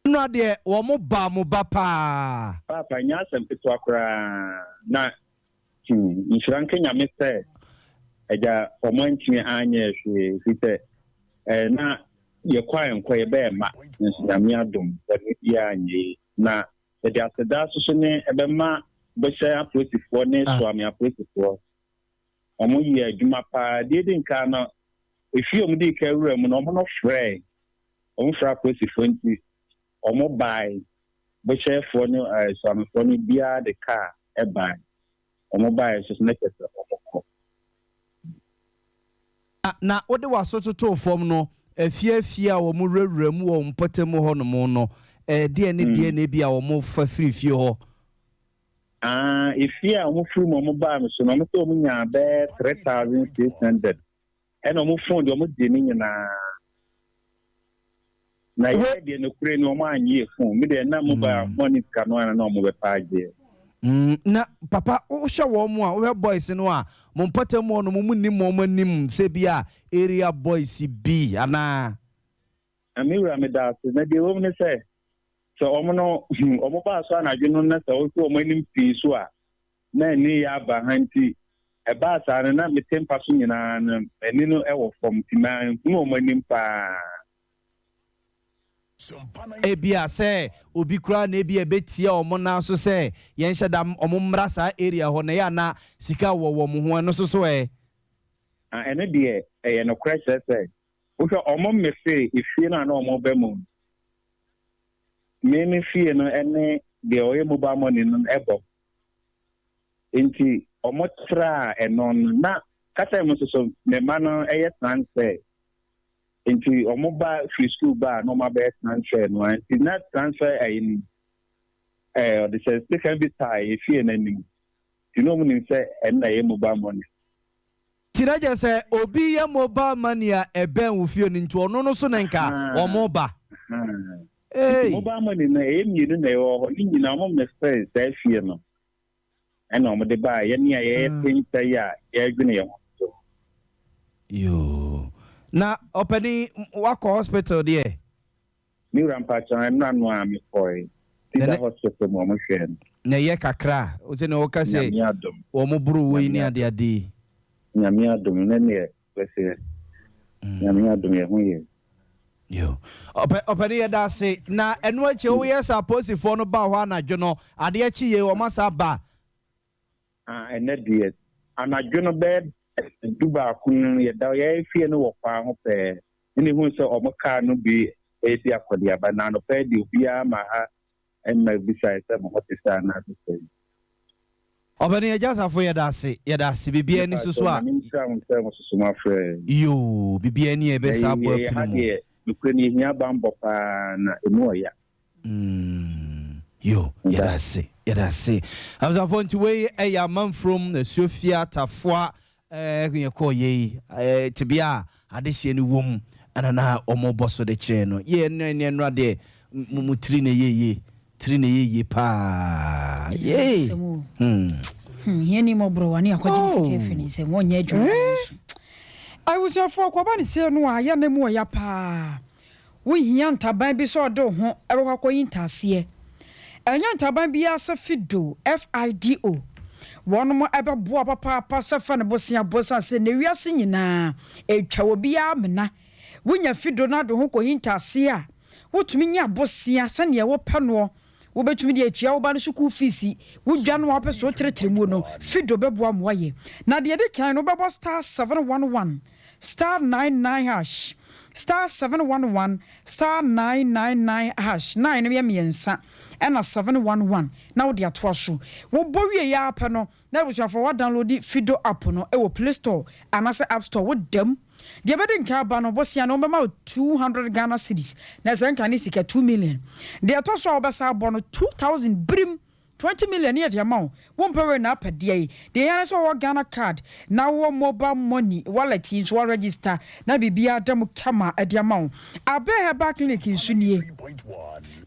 Nnora deɛ wɔn ba mo ba paa. Paapa nyɛ asɛm ketewa koraa na hmm nhyira nka Nyame sɛ agya wɔn antumi anyɛ hwee ɛfiri sɛ eh, na yɛkɔ a nkɔ yɛbɛɛ ma nso Nyame adom bɔne biara nyɛ yi na yɛde aseda soso ne ɛbɛma. Bɛhyɛ apolisifoɔ ne Suame apolisifoɔ. Wɔn yɛ adwuma paa. Deɛ edi nkan no, efie a wɔn dii kan wura mu no, wɔn no frɛɛ. Wɔn frɛ apolisifoɔ nti, wɔn bae. Bɛhyɛfoɔ ne Suamefoɔ no biara de kaa bae. Wɔn baeɛ nso so na kyerɛ sɛ wɔn kɔ. Na wode w'aso totoo fam no, afie afie a wɔwurawura mu wɔ wo mpɔtam hɔnom no, ɛdeɛn ne deɛn na ebia wɔfa firi fie hɔ? Ah, efie a wɔfiri mu wɔbaa no so no, wɔn sɛ wɔnyaa bɛyɛ 3,600. Ɛna wɔn phone deɛ wɔn gye ne nyinaa. Na yɛ deɛ nokorɛ ni wɔn annye yɛ phone. Me deɛ na mobile money sika no ara na wɔn bɛpa agyeɛ. Mm, na papa wohwɛ wɔn a wohwɛ boys no a mo mpɔtam hɔ no mo nnim wɔn anim sɛ bi a area boys bi anaa? Na me wura meda ase. Na deɛ ɛwɔ mu ne sɛ, sɛ wɔn no wɔn baa so anadwo no na sɛ wohwɛ wɔn anim pii so a, na ani reyɛ aba ha nti, ɛbaa saa no, na mete mpa so nyinaa no, m'ani no wɔ fam nti manhunu wɔn anim paa. Ebia sɛ obi koraa na ebia ɛbɛtia wɔn nan so sɛ yɛnhyɛ da wɔn mmra saa area hɔ na ɛyɛ a na sika wɔ wɔn ho, ɛno nso so ɛ? Na ɛno deɛ ɛyɛ nokorɛ kyerɛ sɛ, wohwɛ wɔn mmesee efie no a na wɔba mu no, me me fie no ne deɛ ɔyɛ mobile money no bɔ. Nti wɔtraa ɛno no, na kasa mu nso so me mma no yɛ transfer. Nti wɔn ba firi sukuu ba a na wɔn abɛyɛ transfer no ara. Nti na transfer ayi no ɛɛ ɔde sɛ sika bi taa efie no anim. Nti na wɔn nim sɛ ɛno na ɛyɛ mobile money. Nti na kyerɛ sɛ obi yɛ mobile money a ɛbɛn wo fie no nti ɔno no so na nka wɔn ba. Nti mobile money no ɛyɛ mmienu na ɛwɔ hɔ ne nyinaa wɔn mmɛsɛe saa fie no. Ɛna wɔn de baa yɛne a yɛyɛ penta yi a yɛredwene yɛn ho so. Yoo. Na ɔpanin wakɔ hospital deɛ? Me wura mpakyɛw ɛnora no a me kɔe. Cedar hospital mu wɔn hwɛɛ no. Na ɛyɛ kakra a sɛ nea wɔka sɛ wɔn boro wo yi ne ade ade yi. Nyame adom ne neɛ bɛsɛ. Nyame adom yɛ ho yɛ. Yo. Ɔpɛ ɔpɛni yɛda ase. Na ɛno akyi woyɛ sɛ apolisifoɔ no baa hɔ anadwo no, adeɛ kye yei wɔn asa aba. Ah ɛnɛ deɛ anadwo no bɛyɛ dubaako no yɛda yɛn fie no wɔ kwan ho pɛɛ ɛna ehuu sɛ wɔn kaa no bi redi akɔneaba na anɔpa yi deɛ obiara ma ha mma bisae sɛ mo ho te sɛ anaasɛ sɛn. Ɔpanin Agya Asafo yɛda ase yɛda ase biribiara ni soso a. Nyame nhyira mo sɛ mo soso mo afrɛ yɛn. Yoo biribiara ni a yɛbɛsa abɔ apini mu. Yɛ ha deɛ nokorɛ no yɛhia banbɔ paa na ɛmu ɔya. Mm yoo yɛda ase yɛda ase abusuafoɔ nti wei ɛyɛ amanfurom asuofie atafoa Ɛɛ yɛkɔɔ yei ɛɛ tebea a adehyeɛ no wom ɛna na wɔbɔ so de kyerɛ no. Yie ɛnɛ ne ɛnora deɛ mo mo tiri na ɛyɛ yie tiri na ɛyɛ yie paa yei. Hmm. Hmm, hiani mmɔborɔ wa ne akɔgye ne sika afiri ne nsam wɔnyɛ adwuma nso. Abusuafoɔ kɔba ne sei no a yɛ na mu ɔya paa. Wohia ntaban bi sɛ ɔde wo ho bɛkɔ akɔyi ntaaseɛ. Ɛnyɛ ntaban biara sɛ Fido, F-I-D-O. Wɔnom bɛboa papaapa sɛ fa no bosea bo ɛsiane sɛ nnɛ wiase nyinaa ɛtwa obiara amena. Wonya Fido na de wo ho kɔyi ntaaseɛ a, wotumi nya bosea sɛdeɛ wopɛ noɔ. Wobɛtumi de atua wo ba no sukuu fiisi, wo dwa no a wopɛ sɛ wotrɛtrɛ mu no, Fido bɛboa ma woayɛ. Na deɛ ɛdi kan no, wobɛbɔ *711 *99 hash, *711 *999 hash, nine no yɛ mmiɛnsa, ɛna 711 na wode atoa so. Wobɔ wieeɛ ara pɛ no, Na abusuafoɔ wa downloadi Fido app no wɔ play store anaasɛ app store wo dam. Deɛ ɛbɛdi nkan aba no bosea no wɔbɛma wo 200 Ghana cedis na sɛ nka ne sika 2 million. Deɛ ɛtɔ so a wobɛsan abɔ no 2000 birim 20 million ne yɛde ama wo. Wompɛ wei na apɛ deɛ yi. Deɛ ɛhia ne sɛ wowɔ Ghana card na wowɔ mobile money wallet yi nso wa register na biribiara da mu kama de ama wo. Abe Herbal Clinic nso nie.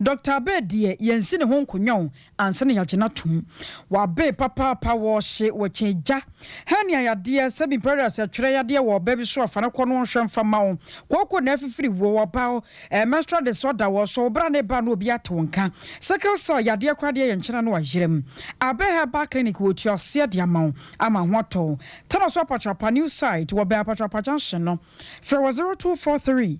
Doctor Abe deɛ yɛnsi ne ho nkonwa o. Ansa na yɛagye no atom. Waben papaapa, wɔhye, wɔkyɛn gya. Hernia yadeɛ, sɛbi mpɛrɛs, ɛtwerɛ yadeɛ wɔ ɔbaa bi so a, fa no kɔ no ɔnhwɛ mfa mma wo. Kooko na afifiri wɔ ɔbaa hɔ, eh, menstrual disorder wɔ so, wo bra ne ba no obi ate wo nka. Sickle cell yadeɛ koraa deɛ yɛ nkyena no ayerɛm. Abe Herbal Clinic wɔ tu aseɛ de ama wo ama ho atɔ wo. Tana so Apatrapa new site wɔ bɛn Apatrapa junction no. Frɛ wɔ 0243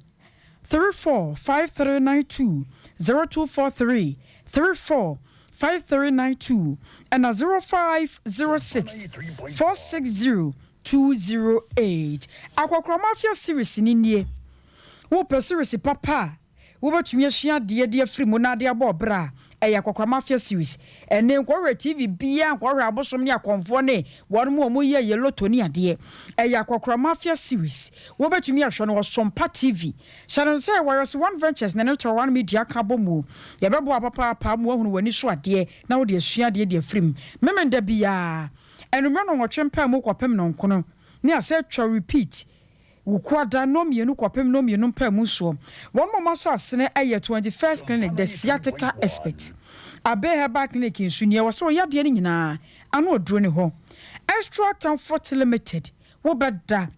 34 5392, 0243 34. 5392 ɛna 0506 460 208. Akɔkora Mafia series no nie. Wopɛ series papa a wobɛtumi asua adeɛ de afiri mu na ade abɔ ɔbra a, ɛyɛ Akɔkora Mafia series. Ɛnne nkɔhwɛ TV biara, nkɔhwɛ abosom ne akɔmfoɔ ne wɔn a wɔyɛ yɛ loto ne adeɛ. Ɛyɛ Akɔkora Mafia series. Wobɛtumi ahwɛ no wɔ Sompa TV. Hyɛ no nso sɛ Warriors One Ventures ne Neutral One Media aka abɔ mu. Yɛbɛboa wo papaapa ama woahunu w'ani so adeɛ na wode asua adeɛ de afiri mu. Memenda biara, anwummerɛ nnɔnwɔtwe mpaemu kɔpem nnɔnkono ne asɛ twa repeat Wukuada nnɔnmienu kɔpem nnɔnmienu mpaemu soɔ. Wɔn a wɔasɔ asene yɛ 21st Clinic, The Sciatica Expert, Abbey Herbal Clinic nso nie, ɛwɔ sɛ wo yadeɛ no nyinaa ano aduro ne hɔ. Extra Comfort Limited, wobɛda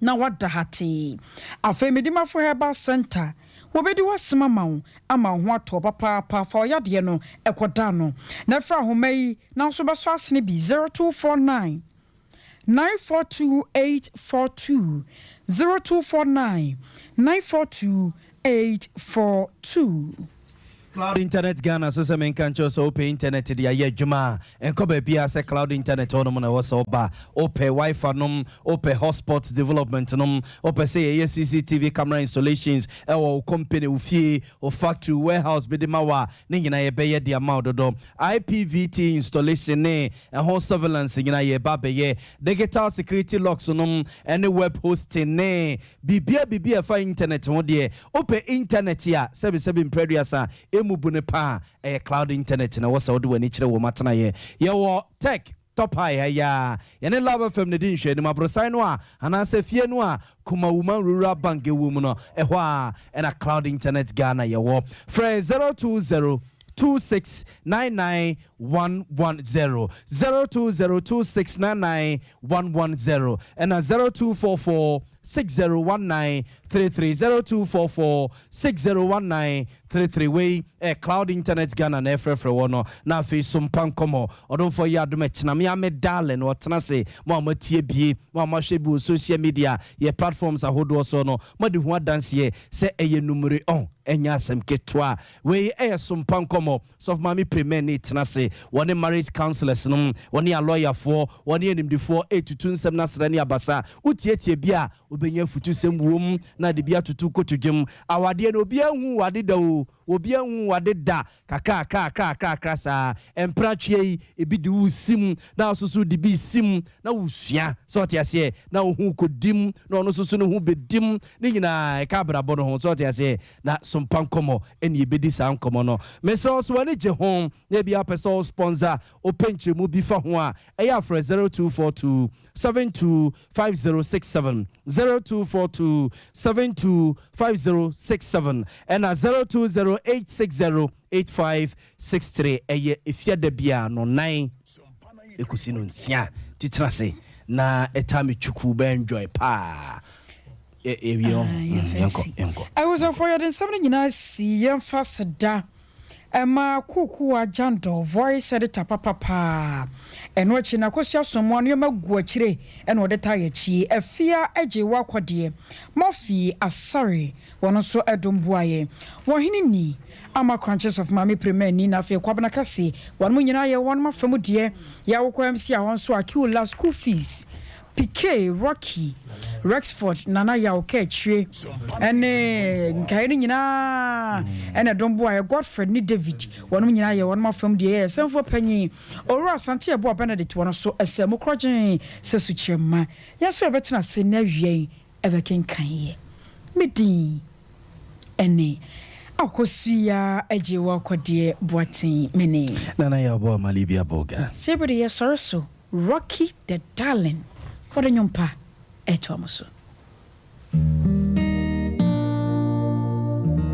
na woada hatee. Afei Medimafo Herbal Centre, wɔbɛdi w'asɛm ama wo ama wo ho atɔ wo papaapa. Fa wo yadeɛ no kɔda ano na frɛ ahoma yi na wo nso bɛsɔ asene bi, 0249 942 842, 0249 942 842. Cloud Internet Ghana so sɛ menka nkyerɛ wo sɛ wopɛ internet de ayɛ adwuma a, nkɔ baabiara sɛ Cloud Internet hɔnom na ɛwɔ sɛ woba. Wopɛ Wi-Fi nom, wopɛ hotspot development nom, wopɛ sɛ yɛyɛ CCTV camera installations ɛwɔ wo company, wo fie, wo factory, wo warehouse bi de ma wo a, ne nyinaa yɛbɛyɛ de ama wo dodo. IPVT installation ne ɛho surveillance nyinaa yɛreba abɛyɛ. Digital security locks nom ne web hosting ne Biribiara biribi a ɛfa internet ho deɛ, wopɛ internet a sɛbesɛbe mprɛduasa emu bu no paa a, ɛyɛ cloud internet na ɛwɔ sɛ wode w'ani kyerɛ wɔ mu atenaeɛ. Yɛwɔ Tech Top High ha yi ara, yɛne Love FM na ɛdi nhwɛanim. Aborosan no a anaasɛ fie no a Kumawuman Rural Bank wɔ mu no, ɛhɔ ara na Cloud Internet Ghana yɛwɔ. Frɛ 020 2699 110, 020 2699 110, ɛna 0244 601933, 0244 601933. Wei ɛyɛ Cloud Internet Ghana na ɛfrɛfrɛ wɔ no. Na afei so mpa nkɔmmɔ ɔdomfoɔ yi adom ɛkyena me ame darling ɔtena ase. Mo a moatie bie, mo a moahwɛ bi wɔ social media yɛ platforms ahodoɔ so no, moadi ho adanseɛ sɛ ɛyɛ numere ɔn ɛnyɛ asɛm ketewa. Wei ɛyɛ so mpa nkɔmmɔ. Sɔfo Maame Premɛ ne tena ase, wɔne marriage counsellors nom, wɔne alɔyafoɔ, wɔne animdefoɔ retutu nsɛm no asra ne abasa. Wotietie bi a, wobɛnya afutusɛm wom na de bi atoto kotodwem. Awadeɛ no, obiara nhuu w'ade da o, obiara nhuu w'ade da, kakrakrakrakrakra saa. Mpratweɛ yi, ebi de wo resi mu, na wo nso so wode bi resi mu, na wosua, sɛ ɔte aseɛ, na wo ho rekɔdi mu, na ɔno nso so ne ho bɛdi mu, ne nyinaa ɛka abrabɔ no ho, sɛ ɔte aseɛ. Na sompa nkɔmmɔ ɛne yɛbɛdi saa nkɔmmɔ no. Mesrɛ wo sɛ w'ani gye ho na ebia wopɛ sɛ wo sponsor, wopɛ nkyerɛmu bi fa ho a, ɛyɛ a frɛ 0242 725067, 0242 725067 ɛna 0208608563. Ɛyɛ Efiada biara nnɔnnan ɛkɔsi nnɔnsia. Nti tena ase na ɛtaa me twuku bɛ enjoy paa. Yɛwie hɔ. Yɛnkɔ, yɛnkɔ. Abusuafoɔ, yɛde nsɛm no nyinaa si yɛmfa aseda ma Kuukua Jandor, voice editor papa paa. Ɛno akyi no, Akosua Asamoah nneɛma gu akyire na ɔde taa yɛn akyi. Afia Agyeiwaa Kɔdeɛ, Murphy Asare, wɔn nso dom boa yɛn. Wɔhene ni, Ama Korankye Sɔfo Maame Premani na afei Kwabena Kɛse, wɔnom nyinaa yɛ wɔnom afa mu deɛ. Yɛawokɔ MC a hɔ nso Akiula School Fees, Piquet, Rocky, Rexford, Nana Yaw Kaakyire ne nkaeɛ no nyinaa ɛna ɛdɔm boaeɛ, Godfred ne David, wɔnom nyinaa yɛ wɔnom afam deɛ yɛyɛ Sɛmfoɔ Panyin, Owura Asante Yeboah Benedict wɔn nso ɛsɛ mo korɔgyenn sɛ sukyerɛmma. Yɛn nso yɛbɛtena ase na awia yi ɛbɛkenkan yɛ. Me din ɛne Akosua Agyewaa Kɔdeɛ Boateng mene. Nana Yaw Boah Malibia Boga. Sɛ bere yɛsɔre so Rocky the darling wɔde nwom pa ɛtoa mo so.